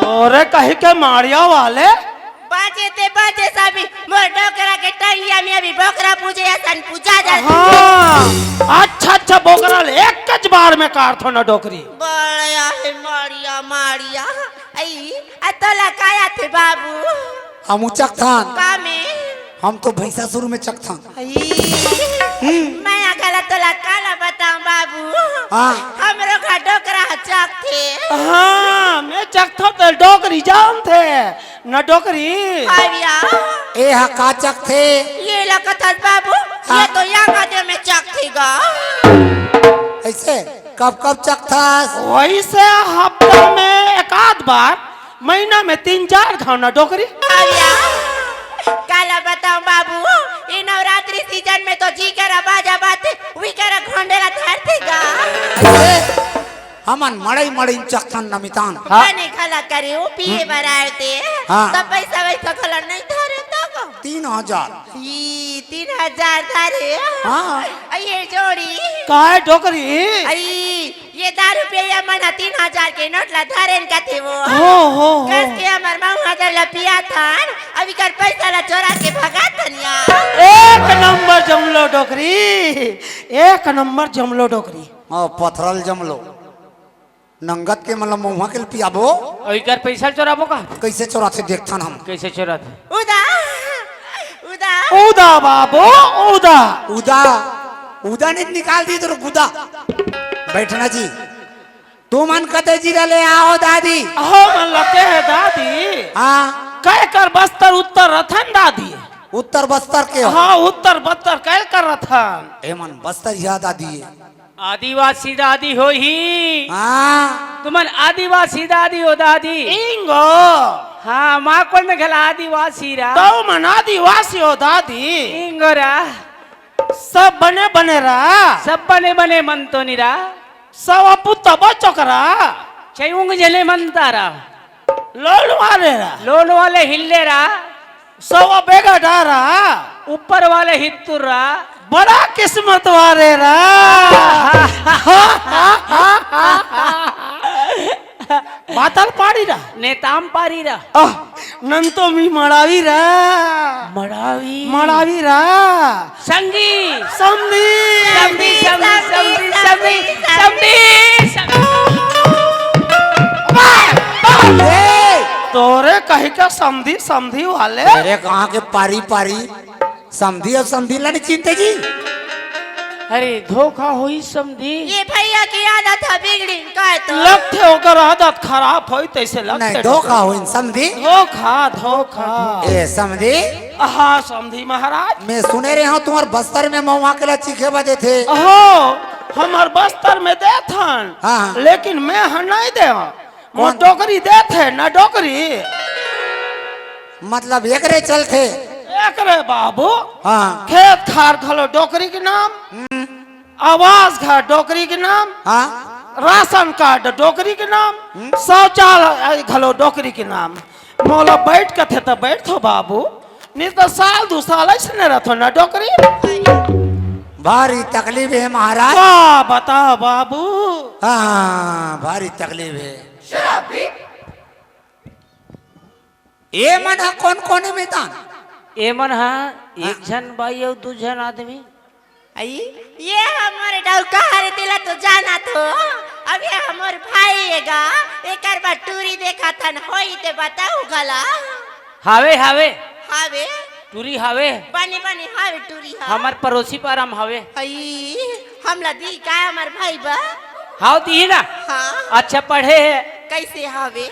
तोरे कही के माड़िया वाले। बाजे ते बाजे साबी, मोर डोकरा के टंगिया में अभी बोकरा पूजे असन पूजा जाथे। हाँ, अच्छा, अच्छा, बोकरा ले एक ज बार में काटथो ना डोकरी। बड़े आहे माड़िया, माड़िया। आई, आ तोला का आथे बाबू? हम उचकथन। का में? हम तो भैंसासुर में चकथन। आई, मैं अगला तोला काला बताऊं बाबू? हाँ। हमरो घर डोकरा ह चकथे। हाँ, मैं चकथो तो डोकरी जानथे। न डोकरी। हाँ भैया। ए हा का चकथे? ये लगत हस बाबू, ये हाँ। तो यहाँ का दे में चकथे गा। ऐसे कब कब चकथस? वैसे हफ्ता में एक आध बार, महीना में तीन चार घाव ना डोकरी। हाँ भैया। काला बताऊं बाबू, ये नवरात्रि सीजन में तो जी करा बाजा बाते, वी करा घोंडेला धरथे गा। ऐसे हमन मड़ई मड़ई चकथन नमितान। हाँ। बने घला करे, वो पिए बर आए ते। हाँ। तब पैसा वैसा घला नहीं धरे तब। तीन हजार। ई, तीन हजार धरे। हाँ। अई, ये जोड़ी। काय डोकरी? अई, ये दारू पिया मन तीन हजार के नोट ला धरेन कथे वो। हो, हो, हो। कस के हमर माऊ हजार ला पिया थन, अभी कर पैसा ला चोरा के भगा थन या। एक नंबर जमलो डोकरी, एक नंबर जमलो डोकरी। ओ, पथरल जमलो। नंगत के मतलब महुआ के पियाबो। अउ इकर पैसा चोराबो का? कैसे चोराथे देखथन हम। कैसे चोराथे? उदा, उदा। उदा बाबू, उदा। उदा, उदा नहीं निकाल दी तो गुदा। बैठना जी। तू मन कते जीरा ले आओ दादी। हो मन लगे है दादी। हाँ। कै कर बस्तर उत्तर रथन दादी। उत्तर बस्तर के हो? हाँ, उत्तर बस्तर कै कर रथन। ए मन बस्तर या दादी। आदिवासी दादी होही। हाँ। तुमन आदिवासी दादी हो दादी। इंगो। हाँ, माँ कोन में घला आदिवासी रा। तौ मन आदिवासी हो दादी। इंगो रा। सब बने बने रा। सब बने बने मन तो निरा। सब अपुत बचक रा। छै उंग जने मन तारा। लोन वाले रा। लोन वाले हिल्ले रा। सवा बेगा डारा। ऊपर वाले हित्तुर रा। बड़ा किस्मत वाले रा। बातल पाड़ी रा। नेताम पारी रा। आह, नंतो मी मड़ावी रा। मड़ावी। मड़ावी रा। संगी। समधी। समधी, समधी, समधी, समधी, समधी। ए, तोरे कही का समधी, समधी वाले? तेरे कहाँ के पारी, पारी? समधी अउ समधी ला नहीं चिंते जी। अरे, धोखा होई समधी। ये भैया की आदत है बिगड़ी, काय तो? लगथे ओकर आदत खराब होई, तैसे लगथे नहीं, धोखा डोकरी। होई समधी। धोखा, धोखा। ए, समधी। हाँ, समधी महाराज। मैं सुने रहे हूँ, तुम्हार बस्तर में महुआ के ला चीखे बजे थे। हो, हमर बस्तर में देथन, हाँ, हाँ। लेकिन मैं ह नहीं दे। मोर कौन? डोकरी देथे ना डोकरी। मतलब एकरे चलथे। एकरे बाबू। हाँ। खेत खार घलो डोकरी के नाम। हम्म। आवास घर डोकरी के नाम। हाँ। राशन कार्ड डोकरी के नाम। हम्म। शौचालय घलो डोकरी के नाम। मोला बैठ कथे त बैठथो बाबू, नहीं त साल दू साल अइसने रथो ना डोकरी। भारी तकलीफ हे महाराज। का बता बाबू। हाँ, भारी तकलीफ हे। ए मन ह कोन कोन हे मैदान? ए मन ह एक हाँ। झन बाई अउ दू झन आदमी। आई, ये हमर डौका हरे, तेला तो जानत हो। अब ये हमर भाई हे गा, एकर बर टूरी देखत हन, होई ते बताऊ घला। हावे, हावे। हावे? टूरी हावे। बने, बने, हावे टूरी हा। हमर पड़ोसी पारा म हावे। आई, हमला दी का हमर भाई बा? हाव दी ना। हाँ। अच्छा पढ़े हे। कैसे हावे?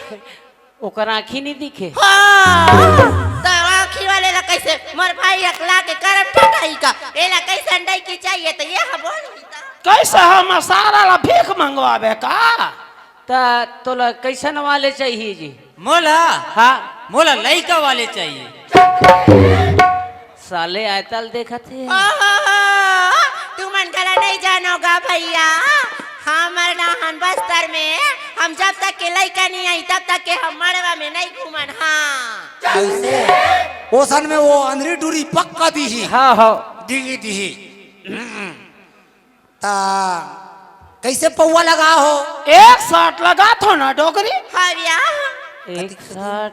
ओकर आँखी नहीं दिखे। हाँ, त आँखी वाले ला कैसे मोर भाई अकला के करम टटाई का? एला कैसे अंडई की चाहिए त ये ह बोल। कैसे हम सारा ला भीख मंगवाबे का? त तोला कैसन वाले चाहिए जी? मोला? हाँ। मोला लइका वाले चाहिए। साले आयतल देखत हे। ओहो, तुमन घला नहीं जानोगा भैया, हमर नाहन बस्तर में हम जब तक के लइका नहीं आई तब तक के हम मड़वा में नहीं घूमन। हाँ। कैसे? ओसन में वो अंधरी डूरी पक्का दीही। हाँ, हाँ। दीही, दीही। ता कैसे पौवा लगा हो? एक साठ लगा थो ना डोकरी। हाँ भैया। एक साठ,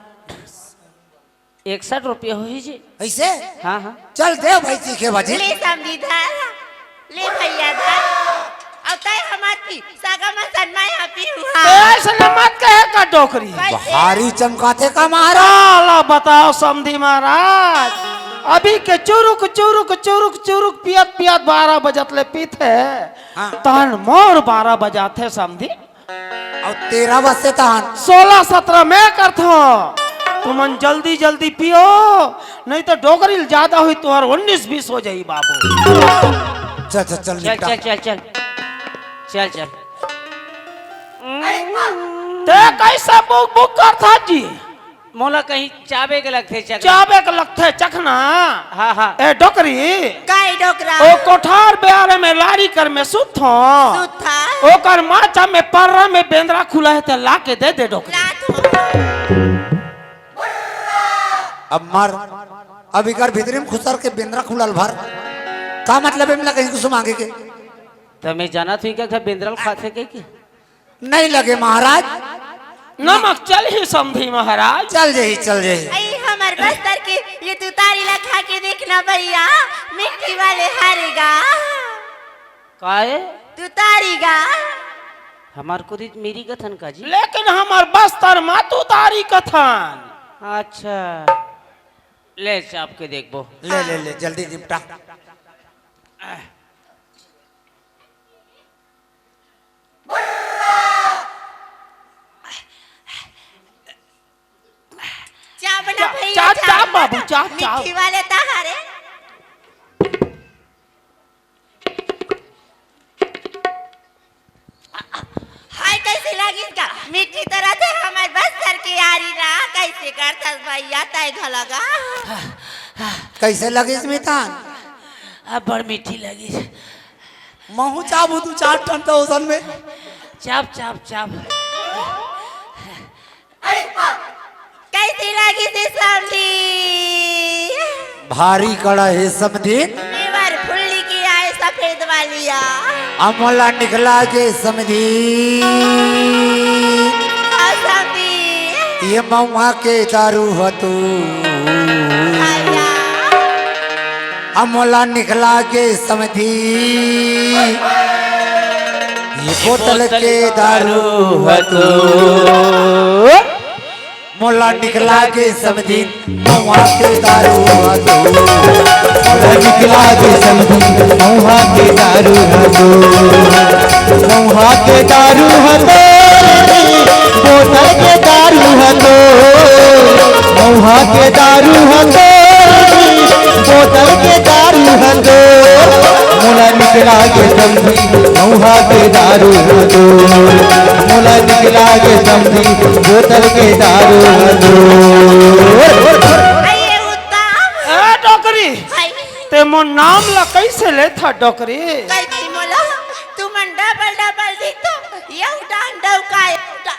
एक साठ रुपया होही जी। ऐसे? हाँ, हाँ। चल दे भाई, चीखे बाजी। ले समधी धर, ले भैया धर। अब तय हमार पी, सगा मन सन्माय ह पी हुआ। ए, ऐसे न मत कहे का डोकरी। कैसे? भारी चमकाथे का महाराज। ला बताओ समधी महाराज, अभी के चुरुक चुरुक चुरुक चुरुक पियत पियत बारह बजत ले पीथे। हाँ। तहन मोर बारह बजाथे समधी। अउ तेरा बसे तहन। सोलह सत्रह मैं करथो। तुमन जल्दी जल्दी पियो, नहीं तो डोकरी ल ज्यादा हुई, तुम्हार उन्नीस बीस हो जाई बाबू। चल, चल, चल, चल, निपटा। चल, चल, चल। चल, चल। ते कैसा बुक बुक करथा जी? मोला कहीं चाबे के लगथे चखना। चाबे के लगथे चखना। हाँ, हाँ। ए डोकरी। काई डोकरा? ओ कोठार बेहारे में लारी कर में सुतथो। सुतथा। ओकर माचा में पर्रा में बेंदरा खुला हे ते ला के दे दे डोकरी। लात हो। अब मार, अब इकर भीतरी में खुसर के बेंदरा खुलल भर। का मतलब एमला कहीं कुछ मांगे के? त मैं जानत हुई का बेंदरा ल खाथे के की? नहीं लगे महाराज। नमक चलही समधी महाराज। चल जही, चल जही। आई हमर बस्तर के ये तुतारी ला खा के देखना भैया, मिट्टी वाले हारेगा। काहे? तुतारी गा। हमार कुदी मेरी कथन का जी। लेकिन हमार बस्तर मा तुतारी कथन। अच्छा, ले चाप के देखबो। ले, ले, ले, जल्दी निपटा। चाप ना चाप, भैया, चाप, चाप चाप ना। बाबू, चाप, चाप। मिट्ठी वाले तहारे। हाय, कैसे लगिस का? मिट्ठी तरह से हमर बस्तर के यारी ना, कैसे करथस भैया, तय घलगा। कैसे लगिस मितान? अब्बड़ मिट्ठी लगिस। महू चाबू दू चार ठन त ओसन में। चाप, चाप, चाप। कैसी लगिस समधी? भारी कड़ा हे समधी। नेवर फुल्ली की आए सफेद वालिया। अमला निकला के समधी। हाँ समधी। ये महुआ के दारू ह तू। आया। अमला निकला के समधी। ये बोतल के दारू ह तू। मोला निकला के समधी, महुआ के दारू ह तू। मोला निकला के समधी, महुआ के दारू ह तू। महुआ के दारू ह तू, बोतल के दारू ह तू। महुआ के दारू ह तू, बोतल के दारू ह तू। मोला निकला के समधी, महुआ के दारू ह तू। मोला निकला के समधी, बोतल के दारू ह तू। अये उत्तम। ए डोकरी, हाय। ते मोर नाम ला कैसे लेथा डोकरी? कइसे मोला? तुमन डबल डबल दी तो, ये उठान डौका, ये उठान।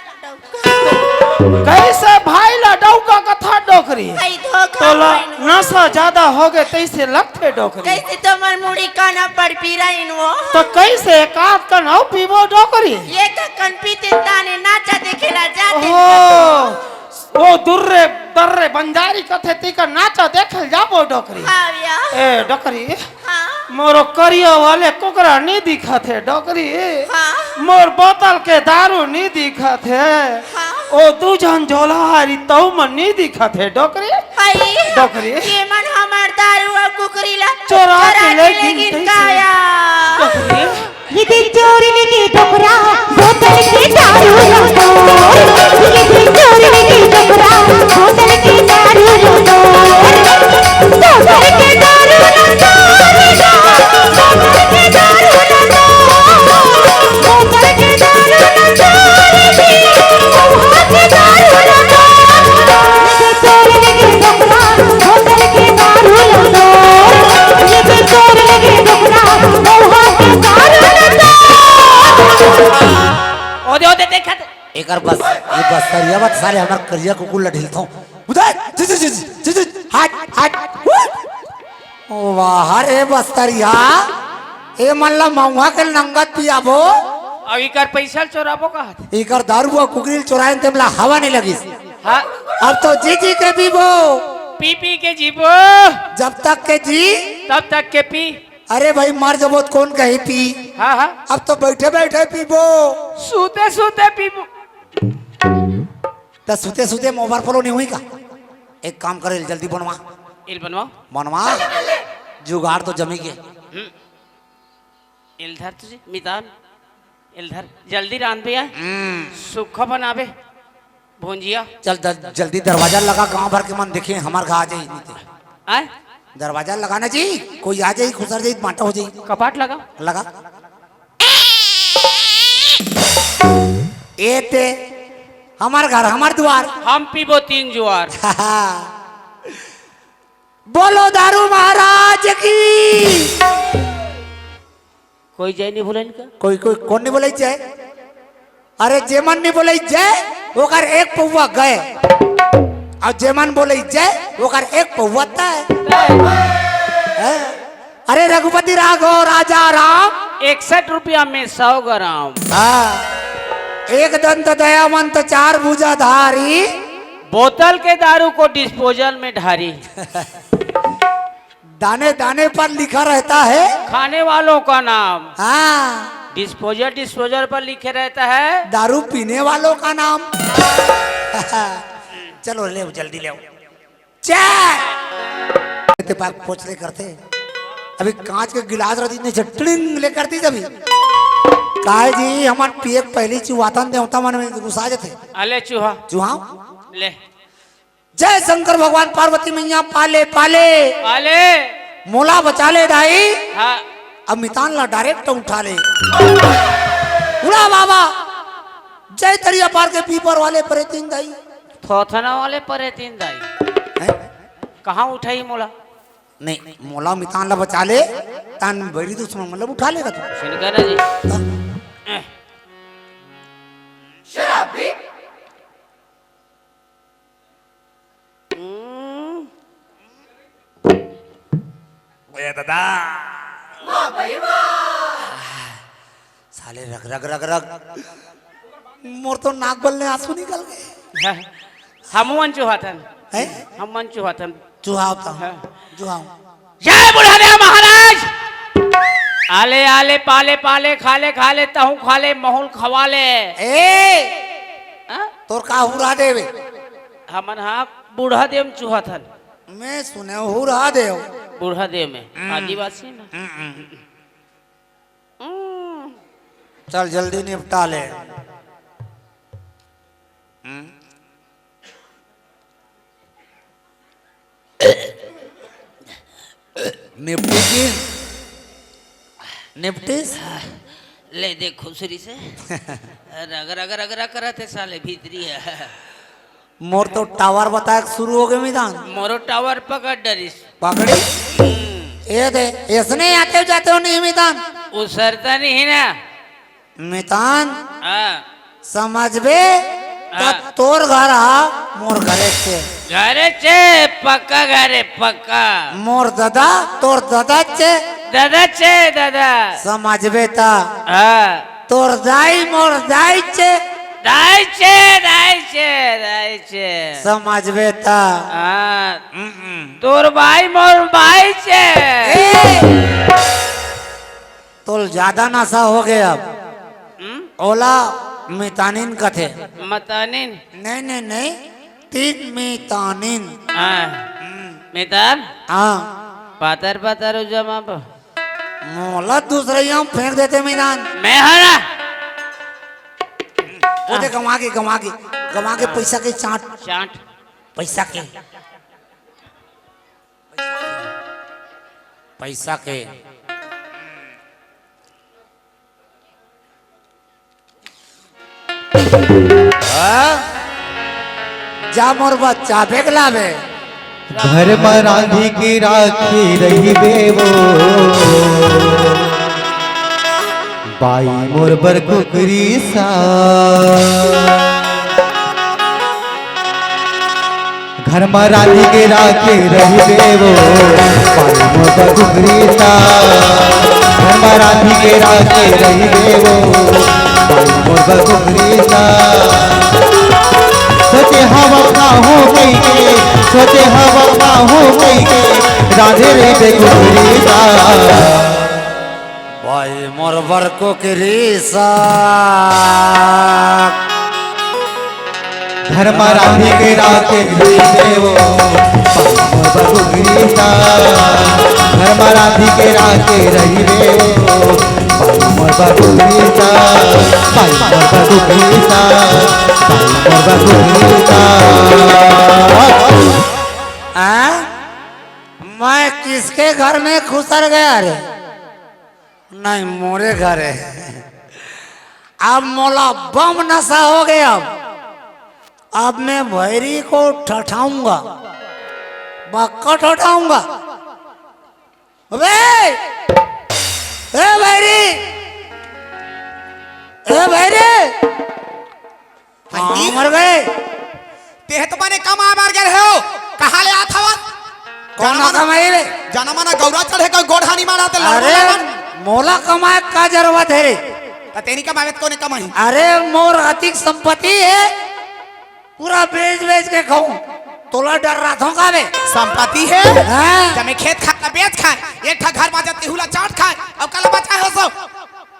कैसे भाई ला डौका कथा डोकरी? भाई धोखा तोला होइल। नशा ज्यादा होगे तैसे लगथे डोकरी। कैसे तोमर मुड़ी काना पर पिराइन वो? तो कैसे एक आध कन अउ पीबो डोकरी? ये का कन पीते ताने नाचा देखेला जाते। ओहो, ओ दुर्रे दर्रे बंजारी कथे ती का नाचा देखल जाबो डोकरी। हाँ भैया। ए डोकरी। हाँ। मोरो करिया वाले कुकरा नी दिखत हे डोकरी। हाँ। मोर बोतल के दारू नी दिखत हे। हाँ। ओ दू झन झोलहारी तऊ मन नी दिखत हे डोकरी। हई। डोकरी। ये मन हमार दारू अउ कुकरी ला चोरा के चोरा ले के ले गिन गिन तइसे। काया। डोकरी। ये दे चोरी के डोकरा, बोतल के दारू हमको। ये दे चोरी के एकर बस, ये बस्तरिया बत साले हमर करिया कुकुर ल ढिलथों। उधर, जी, जी, जी, जी, जी, जी, हट, हट, उठ। ओ वाह रे बस्तरिया, ए मन ला महुआ के नंगत पियाबो। अब इकर पैसा ल चोराबो कहत। इकर दारू अउ कुकरी ल चोराए तेमला हवा नहीं लगिस। हाँ। अब तो जी जी के पीबो। पी पी के जीबो। जब तक के जी। तब तक के पी। अरे भाई, मर जबो त कौन कही पी? हाँ, हाँ। अब तो बैठे बैठे पीबो। सूते सूते पीबो। त सूते सूते मोबाइल पलो नहीं हुई का? एक काम करे, जल्दी बनवा। इल बनवाओ। बनवा। जुगाड़ तो जमी के। हम्म। इल धर तुझे, मितान। इल धर। जल्दी रांध भैया। हम्म। सूखा बनाबे। भुंजिया। चल, द-, जल्दी दरवाजा लगा, गांव भर के मन देखे, हमार घर आ जाई, नहीं ते। आय? दरवाजा लगा ना जी, कोई आ जाई, खुसर जाई, बांटा हो जाई। कपाट लगा। लगा। ए ते, हमार घर, हमार दुआर। हम पीबो तीन जुआर। बोलो दारू महाराज की। कोई जय नहीं बोले इनका? कोई, कोई, कौन नहीं बोले जय? अरे जेमन नहीं बोले जय, ओकर एक पौवा गए। अउ जेमन बोले जय, ओकर एक पौवा तय। हैं? अरे रघुपति राघव राजा राम। इकसठ रुपया में सौ ग्राम। हाँ। एक दंत दयावंत चार भुजाधारी। बोतल के दारू को डिस्पोजल में ढारी। दाने दाने पर लिखा रहता है खाने वालों का नाम। हाँ। डिस्पोजल, डिस्पोजल पर लिखे रहता है दारू पीने वालों का नाम। चलो, ले जल्दी ले। चाय। ते पाक पोछ ले करते। अभी कांच के गिलास रहती, इतने झटड़िंग ले करती जब। काहे जी, हमार पिए के पहली चुहाथन देवता मन में गुस्सा जाते। अले चूहा। चुहाओ। ले। जय शंकर भगवान, पार्वती मैया पाले पाले। पाले। मोला बचा ले दाई। हाँ। अब मितान ला डायरेक्ट उठा ले। उड़ा बाबा। जय तरिया पार के पीपर वाले परेतीन दाई। थोथना वाले परेतीन दाई। हैं? कहाँ उठाई मोला? नहीं, मोला मितान ला बचा ले, तान बैरी दुश्मन मतलब उठा लेगा तू। सुन कर ना जी। हाँ। हम्म। ए दादा। साले रग, रग, रग, रग। मोर तो नाक बल ले आंसू निकल गए। हाँ। हम मन चुहाथन। हैं? हम मन चुहाथन। चुहाओ तो। हाँ। चुहाओ। जय बुढ़ादेव महाराज। आले, आले, पाले, पाले, खाले, खाले, तहूँ खाले, महूँ ल खवाले। ए! हाँ? तोर का हुरा देवे? हमन हाँ बूढ़ा देव में चुहाथन। मैं सुने हुरा देव। बूढ़ा देव में। हम्म। आदिवासी ना। हम्म, हम्म। हम्म। चल जल्दी निपटा ले। हम्म। निपटी की? निपटिस? ले देख खुसरी से। रग, रग, रग, रग करत हे साले भीतरी हे। मोर तो टावर बताए के शुरू हो गए मितान। मोरो टावर पकड़ डरिस। पकड़ी? हम्म। ए दे, ऐसने आते हो जाते हो नहीं मितान। उसरता नहीं ना। मितान, हाँ। समझबे? हाँ। त तोर घर हा मोर घरे चे। घरे चे, पक्का घरे, पक्का। मोर ददा, तोर ददा चे। ददा चे, ददा। समझबे त। हाँ। तोर दाई, मोर दाई चे। दाई चे, दाई चे, दाई चे। समझबे त। हाँ। हम्म, हम्म। तोर बाई, मोर बाई चे। ए! तोल ज्यादा नशा हो गया अब। हम्म? ओला मितानिन कथे। मतानिन? नहीं, नहीं, नहीं। तीन मितानिन। हाँ। हम्म। मितान? हाँ। पातर पातर हो जमा प-, मोला दूसरे यहाँ फेंक देते मितान। मैं हरा। वो दे गंवा के, गंवा के, गंवा के हाँ। पैसा के चांट। चांट। पैसा के। पैसा के। हाँ? जा मोर बच्चा, बेग लावे। घर म रांधी के राखे रहिबे वो, बाई मोर बर कुकरी सा। घर म रांधी के राखे रहिबे वो, पाई मोर बर कुकरी सा। घर म रांधी के राखे रहिबे वो, पाई मोर बर कुकरी सा। सोचे हवा का हो कई के, सोचे हवा का हो कई के, रांधे रहिबे कुकरी सा। भाई मोर बर कुकरी सा। घर म रांधी के राखे रहिबे वो, पाई मोर बर कुकरी सा। घर म रांधी के राखे रहिबे वो, पाई मोर बर कुकरी सा। पाई मोर बर कुकरी सा। पाई मोर बर कुकरी सा। आ? मैं किसके घर में खुसर गया रे? नहीं, मोरे घर है। अब मोला बम नशा हो गया। अब मैं भैरी को ठठाऊंगा, बक्का ठठाऊंगा। अबे, ए भैरी, ए भैरी, हाँ, भाई। मर गए। तेह तो बने कमाए बर गए हो, कहाँ ले आत हवन? कौन जना मना, कमाई रे? जना मना गौरा चढ़े का गोड़ हानी मारा ते लाल अरे, वाला मन। मोला कमाए का जरूरत है रे? त तेनी कमावे त कोने कमाई? अरे, मोर अतिक संपत्ति है, पूरा बेच बेच के खाऊं, तोला डर रहा था का बे? संपत्ति है? हाँ। जमे खेत खाना बेच खाए, एक ठा घर बाजा तिहुला चाट खाए, अब कल बचा हो सो।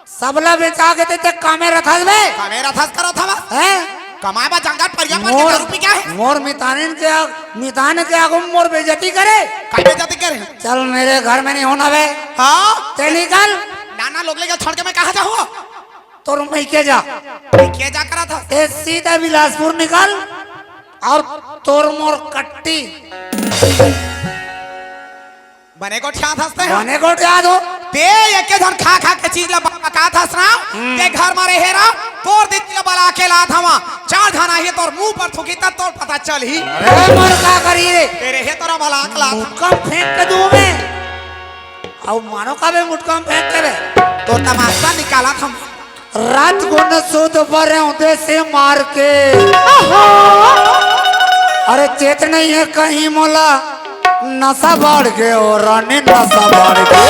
सबला बेचा के ते, ते कामे रथस बे? कामे रथस करत हवा? हैं? कमाए बा जंगल परिया मन के मोर, दारू पी के आहे? मोर मितानिन के आग-, मितान के आगू में मोर बेइज्जती करे? काय बेइज्जती करे? चल मेरे घर में नहीं होना बे। हाँ? ते निकल। नाना लोग लेके छोड़ के मैं कहाँ जाऊँ? तोर मइके जा। मइके जा करत हस? ते सीधा बिलासपुर निकल और तोर मोर कट्टी। बने गोठियात हस ते? बने गोठियात हो। ते एके झन खा खा के चीज ला बकात हस ना। हम्म। ते घर म रहे रहा, तोर दीदी ला बला के लात हवा। चार झन आही तोर मुंह पर थूकी त तोर पता चलही। अरे मोर का करी रे? ते रहे तोरा बला के लात। मुटका फेंक के दूं मैं। अउ मानो का बे मुटका फेंक के रे। तोर तमाशा निकालत हवा। रात को न सूत परेंव देसी मार के। अरे चेत नहीं है कहीं मोला नशा बढ़ के, ओ रानी नशा बढ़ के।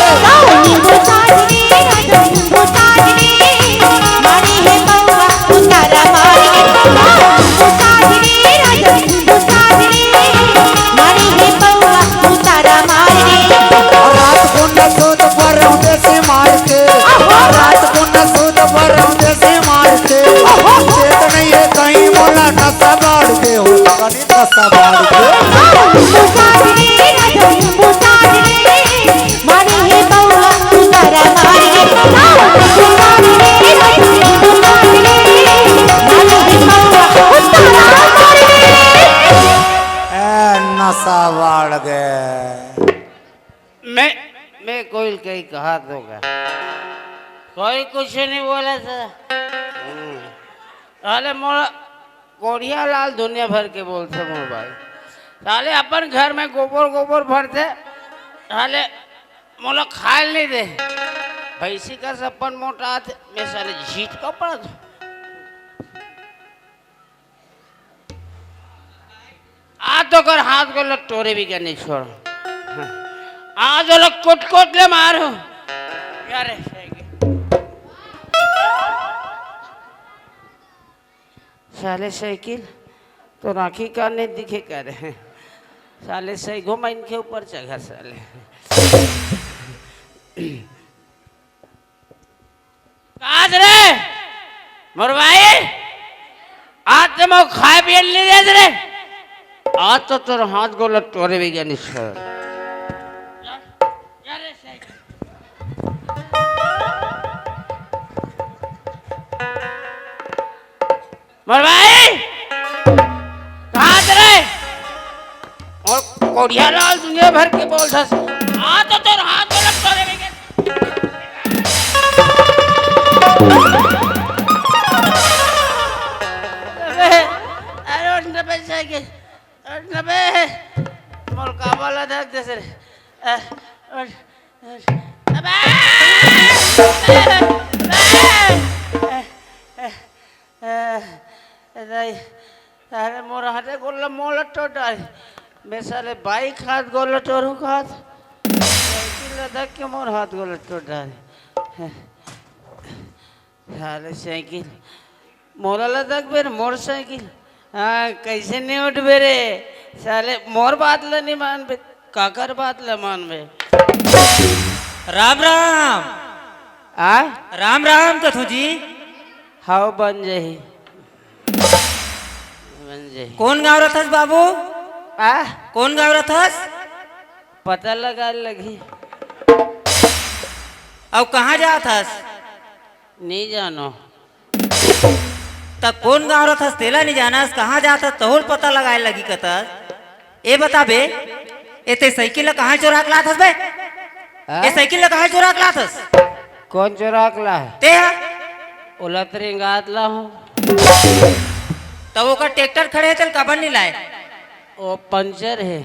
रात को न सूत परेंव देसी मार के। रात को न सूत परेंव देसी मार के। चेत नहीं है कहीं मोला नशा बढ़ के, ओ रानी नशा बढ़ के। ए, नशा बढ़ गए। मैं, मैं कोई कहीं कहा तो का? कोई कुछ नहीं बोला था। हम्म। अरे मोर कोढ़िया लाल दुनिया भर के बोलथे मोर भाई। साले अपन घर में गोबर गोबर भरथे, साले मोला खाए नहीं दे। भैंसी का सपन मोटा थे, मैं साले झीट का पड़ा था। आज तो कर हाथ को लटोरे भी नहीं छोड़। आज वो लोग कोट कोट ले मारो। यार, साले साइकिल तो राखी का नहीं दिखे करे। साले सही घुमाइन के ऊपर चघा साले। काज रे मोर भाई, आज तो मैं खाए पिए नहीं दे रे। आज तो तोर हाथ गोला टोरे भी गया निश्चय। मोर भाई, कहाँ से रे? और कोढ़िया लाल दुनिया भर के बोल था। आ तो तोर हाथ में लग तो रे बेटे। अरे, अरे, उठ ना बे, साइकिल। उठ ना बे। मोर का वाला धक दे से रे। अ, उठ, उठ। अबे! अ, अ, दाई, साले मोर हाथे गोड़ ला मोला टोर डारे। मैं साले बाइक हाथ गोड़ ला टोरू खात। साइकिल ला धक के मोर हाथ गोड़ ला टोर डारे। साले साइकिल, मोला ला धक बे रे, मोर साइकिल। हाँ, कैसे नहीं उठबे रे? साले मोर बात ला नहीं मानबे, काकर बात ला मानबे? राम राम। आ? राम राम कथू जी। हाव बन जाही। बन जाही। कोन गाँव रथस बाबू? आ? कोन गाँव रथस? पता लगा लगी। अउ कहाँ जात हस? नहीं जानो। त कोन गाँव रथस तेला नहीं जानस, कहाँ जात हस तहूल पता लगाए लगी कथस। ए बता बे, ए ते साइकिल ला कहाँ चोरा के लात हस बे? हाँ? ए साइकिल ला कहाँ चोरा के लात हस? कोन चोरा के ला हे? ते हा? ओला त रेंगात ला हूँ। त ओकर ट्रैक्टर खड़े हे, तेल काबर नहीं लाए? ओ पंचर हे।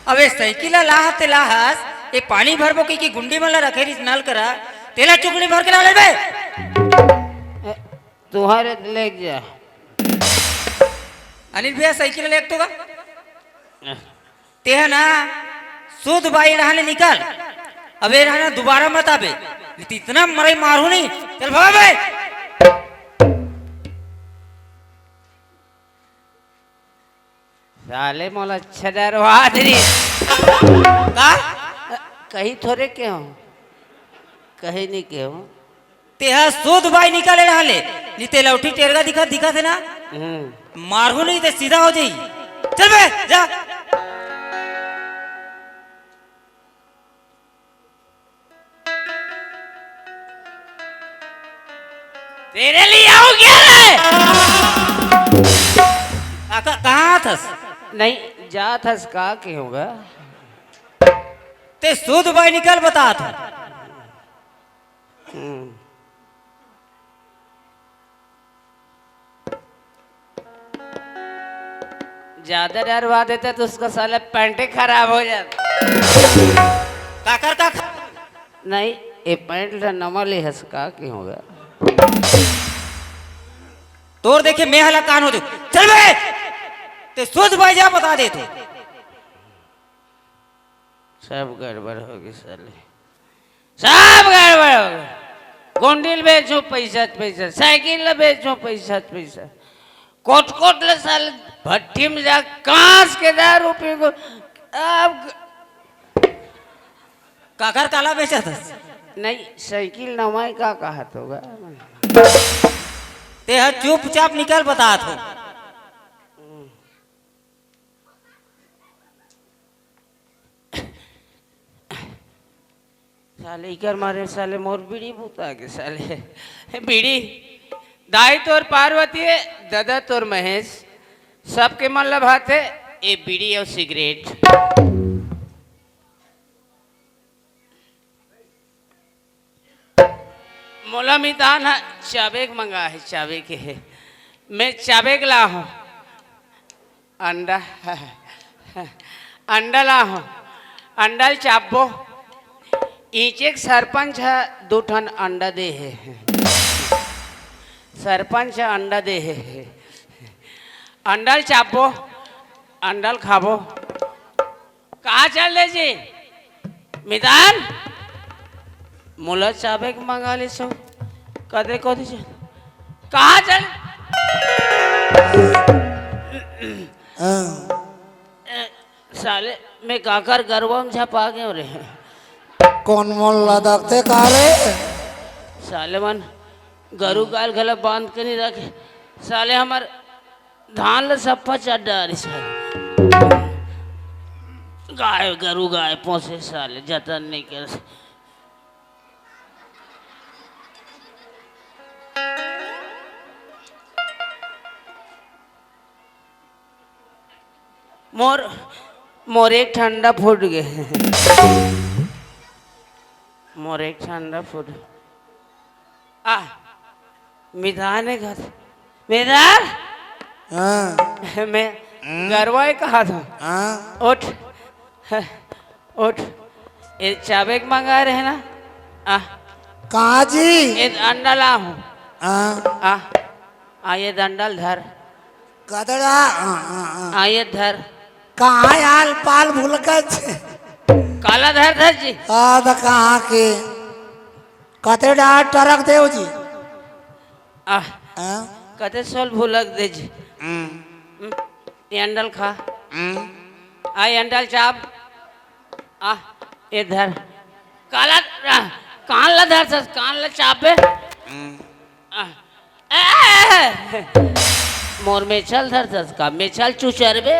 अबे साइकिल ला लाहस ते लाहस, ए पानी भरबो कहिके गुंडी मन ला रखे रिस नल करा, तेला चुकनी भर के ला ले बे। ए, तुम्हारे लेके जा। अनिल भैया साइकिल लेके तो का? तेहा ना, सुध बाई रहने निकल। अबे रहना दोबारा मत आबे। नहीं तो इतना मरई मारू नहीं। चल भाग बे। साले मोला अच्छा डरवा दे रे। का? कहीं थोरे के हो, कहीं नहीं के हो। तेहा सुध बाई निकले रहले, नी ते लौठी टेरगा दिखा, दिखा थे ना? हम्म। मारहू नहीं ते सीधा हो जाई। चल बे, जा। तेरे लिए आओ क्या रे? काका, कहाँ थस? नहीं, जा थस का के होगा? ते सुध बाई निकल बता था। हम्म। ज्यादा डरवा देता तो उसका साला पैंटे खराब हो जाता। काकर का खा- नहीं, ये पैंट ला नवा ले हस का के होगा? तोर देखे मैं हला कान हो दे। चल बे। ते सुध बाई जा बता दे तू। सब गड़बड़ होगे साले, सब गड़बड़ होगे। गोंडिल बेचो पैसा पैसा, साइकिल ला बेचो पैसा पैसा, कोट कोट ले साले भट्टी में जा कांस के दारू पी को। अब काकर काला बेचत हस? नहीं, साइकिल नवाई का कहत होगा। ते ह चुपचाप निकल बतात हो। साले इकर मारे साले मोर बीड़ी बुता के साले। बीड़ी, दाई तोर पार्वती हे, ददा तोर महेश, सबके मन ल भाथे ए बीड़ी अउ सिगरेट। मोला मितान ह चाबेक मंगा हे, चाबेक हे। मैं चाबेक ला हूँ। अंडा, अंडा ला हूँ। अंडा ल चाबो। इचेक सरपंच ह दू ठन अंडा दे हे। सरपंच ह अंडा दे हे। अंडा ल चाबो, अंडा ल खाबो। कहाँ चल दे जी? मितान, मोला चाबेक मंगा ले सो। कदे को दीजिए। कहाँ चल? हाँ। ए, साले, मैं काकर गरवा में झपा गयो रे। कोन मोन ला दखते का रे? साले मन गरु गाय घला बांध के नहीं रखे। साले हमर धान ल सप्पा चढ़ डारिस हे। गाय गरु गाय पोसे साले जतन नहीं कर। मोर, मोर एक ठंडा फूट गए। मोर एक ठंडा फूट। आ, मितान हे घर। मितान? हाँ। मैं हम्म? गरवा हे कहा था। हाँ। उठ, उठ। ये चाबेक मंगा रहे ना? आ। कहाँ जी? ये अंडा ला हूँ। हाँ। आ, आ, ये डंडा ल धर। कतड़ा, हाँ, हाँ, हाँ। आइए धर। कहाँ आल पाल भुलकच? काला धर धर जी। आ, त कहाँ के? कते डार टरक देव जी। आ, हाँ? कते सोल भुलक दे जी। हम्म। हम्म, ये अंडल खा। हम्म। आ, ये अंडल चाप। आ, ये धर। काला, आ, कान ला धर सस, कान ला चाप बे। हम्म। आ, ए, ए, ए। मोर मेछल धर सस का, मेछल चुचर बे।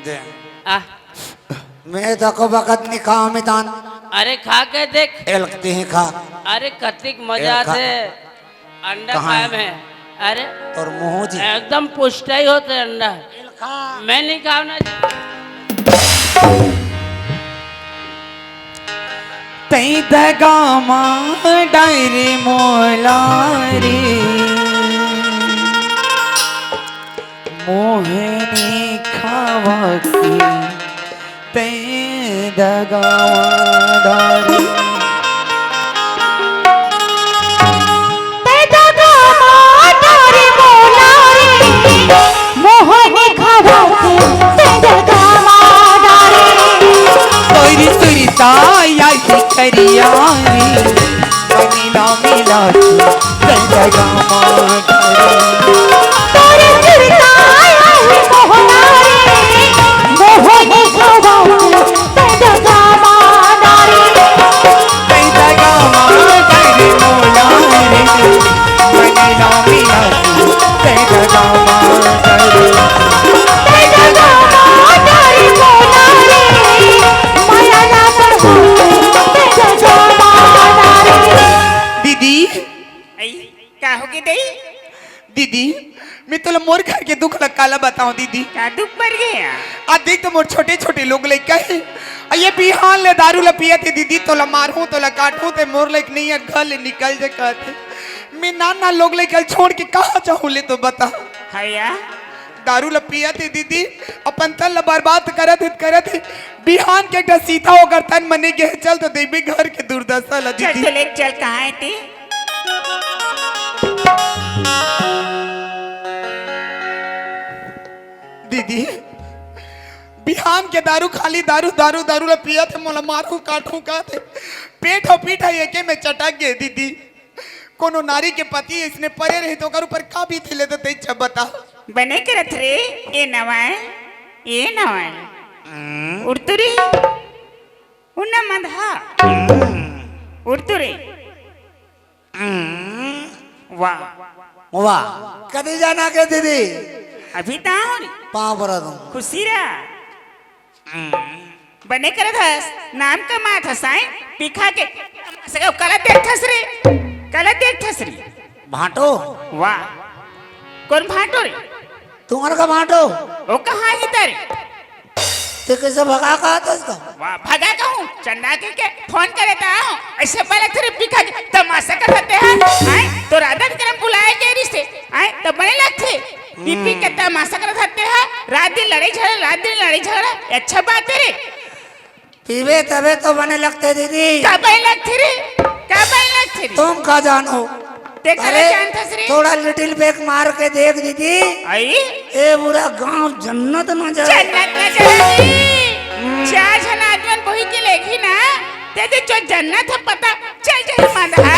दे। आ। मैं तको बकत नहीं खाओ मितान। अरे खा के देख। एलकती ही खा। अरे कतिक मजा एल खा। आथे अंडा कहाँ खाए है? में। अरे तोर मुँह जी। एकदम पुष्टाई होथे अंडा। एल खा। मैं नहीं खाओ ना। तई दगा मा डायरी मोला रे, मोहनी खावा की तई दगा मा डायरी। तई दगा मा डायरी मोला रे, मोहनी खावा की तई दगा मा डायरी। तोरी सुरता आई करिया रे, मनी ना मिला तू, तई दगा मा डायरी। तोरी सुरता आई मोहना रे, मोहनी खावा की तई दगा मा डायरी। तई दगा मा डायरी मोला रे, मनी ना मिला तू, तई दगा मा डायरी। तई दगा मा डायरी मोला रे, मया ना पड़वा तई दगा मा डायरी। दीदी। आई, का हो गे दई? दीदी, मैं तोला मोर घर के दुख ला काला बताऊं दीदी? का दुख पड़ गया? आ देख तो मोर छोटे छोटे लोग लइका हे। आ ये बिहान ले दारू ला पियत हे दीदी, तोला मारहूं, तोला काटहूं, ते मोर लायक नहीं हे, घर ले निकल जा कहत हे। मैं नान नान लोग लइका ल छोड़ के कहाँ जाहूं ले तो बता। हया? दारू ला पियत हे दीदी, अपन तन ला बर्बाद करत हे, करत हे। बिहान के एक ठा सीधा ओकर तन मने गे हे, चल तो देबे घर के दुर्दशा ला चल दीदी। तो ले चल, कहाँ हे ते? दीदी, बिहान के दारू, खाली दारू, दारू, दारू ला पियत हे, मोला मारहूं, काटहूं कहत हे। पेट अउ पीठ हे एके में चटक गे दीदी। कोनो नारी के पति अइसने परे रही त ओकर ऊपर का बीती ले तो तई इच्छा बता। बने करत रे, ए नवाय, ए नवाय। हम्म। उठ तो रे। उन्ना मंदहा। हम्म। उठ तो रे। हम्म। वाह। वाह। कदी जाना के दीदी? अभी ता हो रे। पाँव परा दूं। खुशी रहा। हम्म। बने करत हस, नाम कमात हस, आय? पिखा के, सगा, काला देखथस रे, काला देखथस रे। भांटो। वाह, कोन भांटो रे? तुम्हर का भांटो? ओ कहाँ ही तेरे? ते कैसे भगा कहा था इसका? वाह, भगा कहूँ, चंदा के, के फोन करे था, हाँ, ऐसे पहले तेरे पिखा के तमाशा कर सकते हैं, आय? तो राधा के करम बुलाए के रिश्ते, आय? तब बने लगथे। पी पी के तमाशा करत हते हा, रात दिन लड़ाई झगड़ा, रात दिन लड़ाई झगड़ा, ये अच्छा बात हे रे। पीबे तबे तो बने लगथे दीदी। का बने लगथे रे? का बने लगथे रे? तुम का जानो? ते का अरे, जानथस रे? थोड़ा लिटिल ब्रेक मार के देख दीदी। आई? ए पूरा गांव जन्नत नजर। जन्नत नजर आई। हम्म। चार झन आदमी बोही के लेगी ना, ते दे जो जन्नत हे पता चल जाही मंदहा,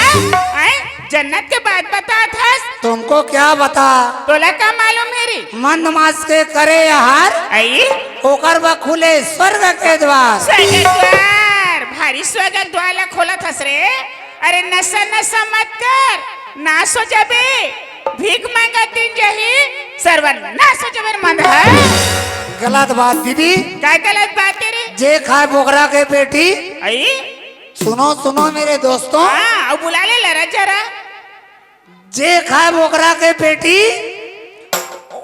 हैं? जन्नत के बात बतात हस। तुमको क्या बता? तोला का मालूम हे रे? मंद मास के करे आहार, आई? ओकर बर खुले स्वर्ग के द्वार। स्वर्ग द्वार, भारी स्वर्ग द्वार ला खोलत हस रे। अरे नशा नशा मत कर, नाश हो जाबे। भीख मांगत दिन जाही, सर्वनाश हो जाबे रे मंदहा। गलत बात दीदी। का गलत बात हे रे? जे खाए बोकरा के पेटी। आई? सुनो, सुनो मेरे दोस्तों। हाँ, अब बुला ले लरा जरा। जे खाए बोकरा के पेटी,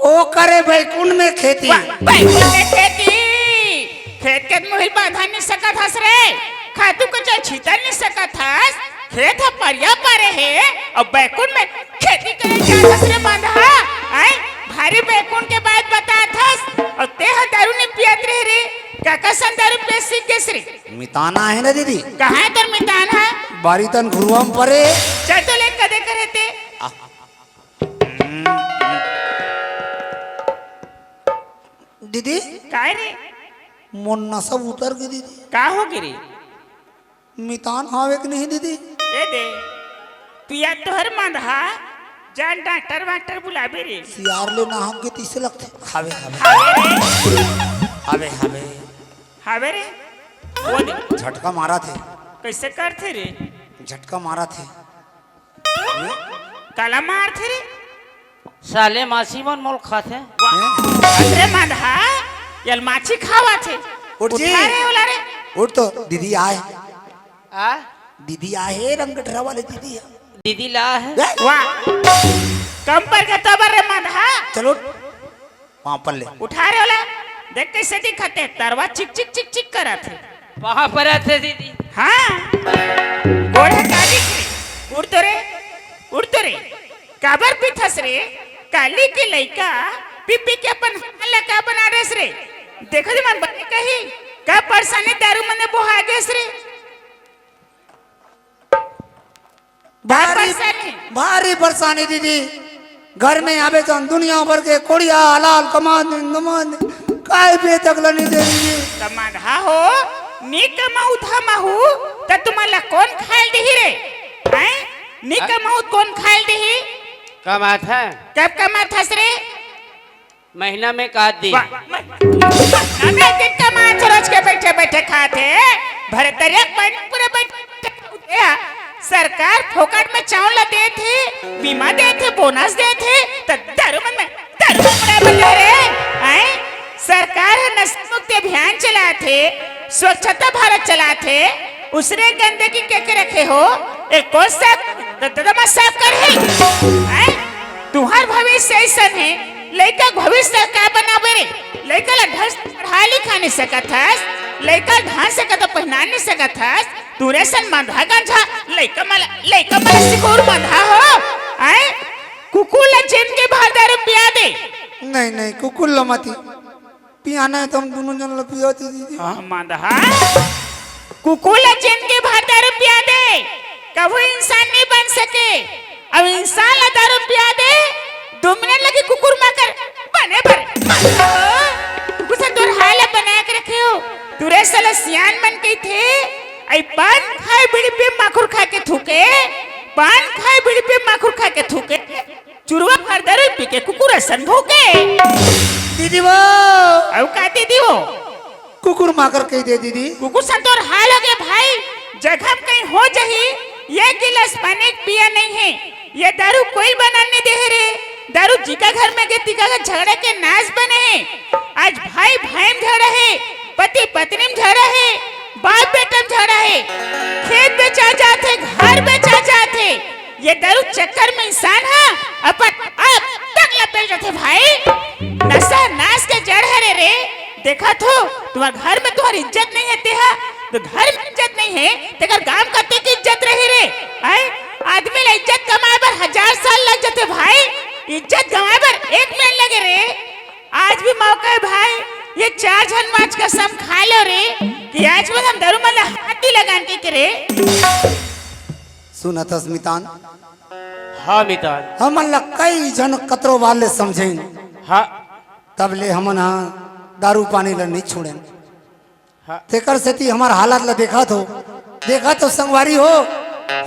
ओ करे बैकुंठ में खेती। वाह, बैकुंठ में खेती। खेत के मुहिल बांधा नहीं सकत हस रे। खातू को जो छीतर नहीं सकत हस। खेत ह परिया परे हे, अउ बैकुंठ में खेती करे जात हस रे मंदहा। आय, भारी बैकुंठ के बात बतात हस, अउ ते ह दारू नहीं पियत रहे रे। का कसन दारू पिए सीख गेस रे? मितान आहे ना दीदी। कहाँ हे तोर मितान ह? बारी तन घुरुआ में परे। चल तो ले कदे करे ते। आ। दीदी, काय रे? मोर नसा उतर गे दीदी। का हो गे रे? मितान हावे कि नहीं दीदी? ए दे, पिया तोहर मंदहा, जा डॉक्टर वाक्टर बुलाबे रे। सियार ले नहाके तइसे लगथे। हावे, हावे। हावे रे। हावे, हावे। हावे रे। वो दे। झटका मारथे। कइसे करथे रे? झटका मारथे। काला मारथे रे? साले मासी मन मोला खाथे। वाह। अरे मंदहा, ये ल माछी खावथे। उठ जी। उठा रे ओला रे। उठ तो, दीदी आय। आ? दीदी आय हे, रंग गठरा वाले दीदी हे। दीदी ला हे। ए? वाह। कम पर के तबर रे मंदहा। चलो उठ। पाँव पर ले। उठा रे ओला। देख कइसे दिखथे, तरवा चिक चिक चिक चिक करथे। पाँव परथे दीदी। हाँ। गोड़ ह काली के। उठ तो रे, उठ तो रे। काबर पीथस रे? काली के लइका पी पी के अपन हाल ला का बना देस रे? देखो दे मन बने कही, का परेशानी दारू मन में बोहा गेस रे? भारी, भारी परेशानी। भारी परेशानी दीदी। घर में आबे तो दुनिया भर के कोड़िया, हलाल, कमा दे, कमा दे। काय बे तक ल नहीं दे दीदी। त मंदहा हो, नी कमाहू धमाहू, त तुमन ला कोन खाय ल दिही रे? हैं? नी हाँ? कमाहू कोन खाय ल दिही? कमाथे। कब कमाथस रे? महीना में का दिन? वाह, महीना में एक दिन कमाथे, रोज के बइठे बइठे खाथे, भरे तरिया के पानी पूरे बइठे खाथे। सरकार फोकट में चाउर ला देथे, बीमा देथे, बोनस देथे, त दारू मन में, दारू मन उड़ाय बर ले रे, हैं? सरकार ह नशा मुक्ति अभियान चलाथे, स्वच्छता भारत चलाथे, उसने गंदगी के के रखे हो, एक कोन साफ, त, त, त, साफ करही, हैं? तुंहर भविष्य अइसन हे, लइका के भविष्य का बनाबे रे? लइका ला ढंग से पढ़ा लिखा नहीं सकत हस, लइका ला ढंग से कतो पहिना नहीं सकत हस, तुंहर असन मंदहा गंजा लइका मन ला, लइका मन ला सिखोर मंदहा हो, हैं? कुकुर ला जिंदगी भर दारू पिया दे। नहीं, नहीं, कुकुर ला मती। पियाना हे त हम दूनों झन ल पियाथी दीदी। हाँ, मंदहा। कुकुर ला जिंदगी भर दारू पिया दे, कभू इंसान नहीं बन सके। अब इंसान ला दारू पिया दे, दू मिनट लगी कुकुर माकर बने बर। कुकुर सन तोर हाल बना के रखे हो। तुंहर असन ल सियान मन कहिथे, अई पान खाय बीड़ी पी माखुर खा के थूके, पान खाय बीड़ी पी माखुर खा के थूके। चुरवा भर दारू पी के कुकुर असन भूके। दीदी वो। अउ का दीदी वो? कुकुर माकर कहि दे दीदी। कुकुर सन तोर हाल हो गे भाई, जखम कहीं हो जही, ये गिलास पानी के पिया नहीं हे, ये दारू कोई बनाने दे हे रे, दारू जिका घर में गे तिका घर झगड़ा के नाश बने हे। आज भाई भाई में झगड़ा हे, पति पत्नी में झगड़ा हे, बाप बेटा में झगड़ा हे, खेत बेचा जाथे, घर बेचा जाथे, ये दारू चक्कर में इंसान ह अपन आप तक ल बेच देथे भाई। नशा नाश के जड़ हरे रे। देखत हो, तुंहर घर में तुंहर इज्जत नहीं हे, तेहा तो घर में इज्जत नहीं हे, तेकर गांव कते की इज्जत रही रे? हैं? आदमी ला इज्जत कमाय बर हजार साल लग जाथे भाई, इज्जत गंवाय बर एक मिनट लगे रे। आज भी मौका हे भाई, ये चार झन मांस कसम खा लो रे, कि आज मन हम दारू मन ला हाथ नहीं लगान कहिके रे। सुनत हस मितान? हाँ मितान। हमन ला कई झन कतरो बार ले समझेन। हाँ। तब ले हमन हा दारू पानी ला नहीं छोड़ेन। हाँ। तेकर सेती हमर हालत ला देखत हो, देखत हो संगवारी हो,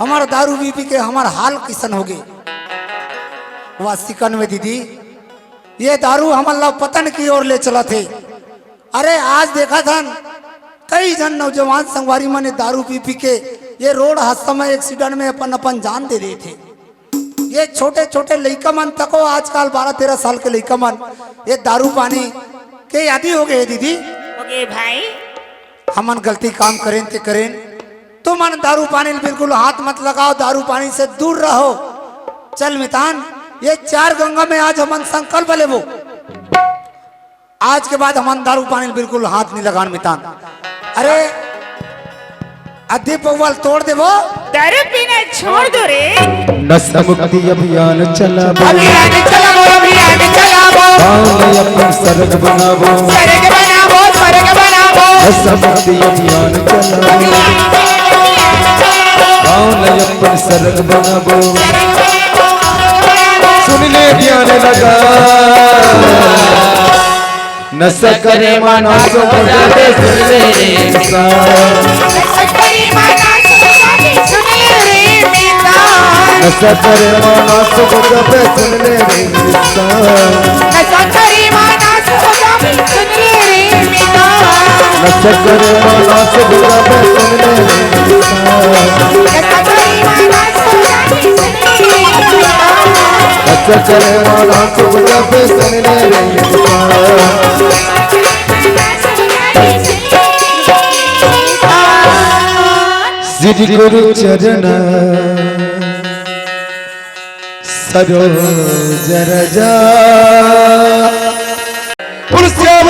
हमर दारू पी पी के हमर हाल किसन हो गे। वाह सिकन में दीदी, ये दारू हमन ला पतन की ओर ले चलत हे। अरे आज देखत हन, कई झन नौजवान संगवारी मन ये दारू पी पी के ये रोड हादसा में, एक्सीडेंट में अपन अपन जान दे देथे। ये छोटे छोटे लइका मन तको आजकल बारह तेरह साल के लइका मन ये दारू पानी के आदी हो गे हे दीदी। हो गे भाई। हमन गलती काम करेन ते करेन, तुमन दारू पानी ल बिल्कुल हाथ मत लगाओ, दारू पानी से दूर रहो। चल मितान, ये चार गंगा में आज हमन संकल्प लेबो। आज के बाद हमन दारू पानी ल बिल्कुल हाथ नहीं लगान मितान। अरे, अद्धी पौवा ल तोड़ देबो। दारू पीना छोड़ दो रे। नशा मुक्ति अभियान चलाबो। अभियान चलाबो, अभियान चलाबो। गाँव ल अपन सरग बनाबो। सरग बनाबो, सरग बनाबो। नशा मुक्ति अभियान चलाबो। गाँव ल अपन सरग बनाबो। सुन ले ध्यान लगा। नशा करे मन नाश हो जाबे, सुन ले रे मितान। नशा करे मन नाश हो जाबे, सुन ले रे मितान। नशा करे मन नाश हो जाबे, सुन ले रे मितान। नशा करे मन नाश हो जाबे, सुन ले रे मितान। नशा करे मन नाश हो जाबे, सुन ले रे मितान। नशा करे मन नाश हो जाबे, सुन ले रे मितान। नशा करे मन नाश हो जाबे, सुन ले रे मितान। श्री गुरु चरण सरोज रज। पुरस्कार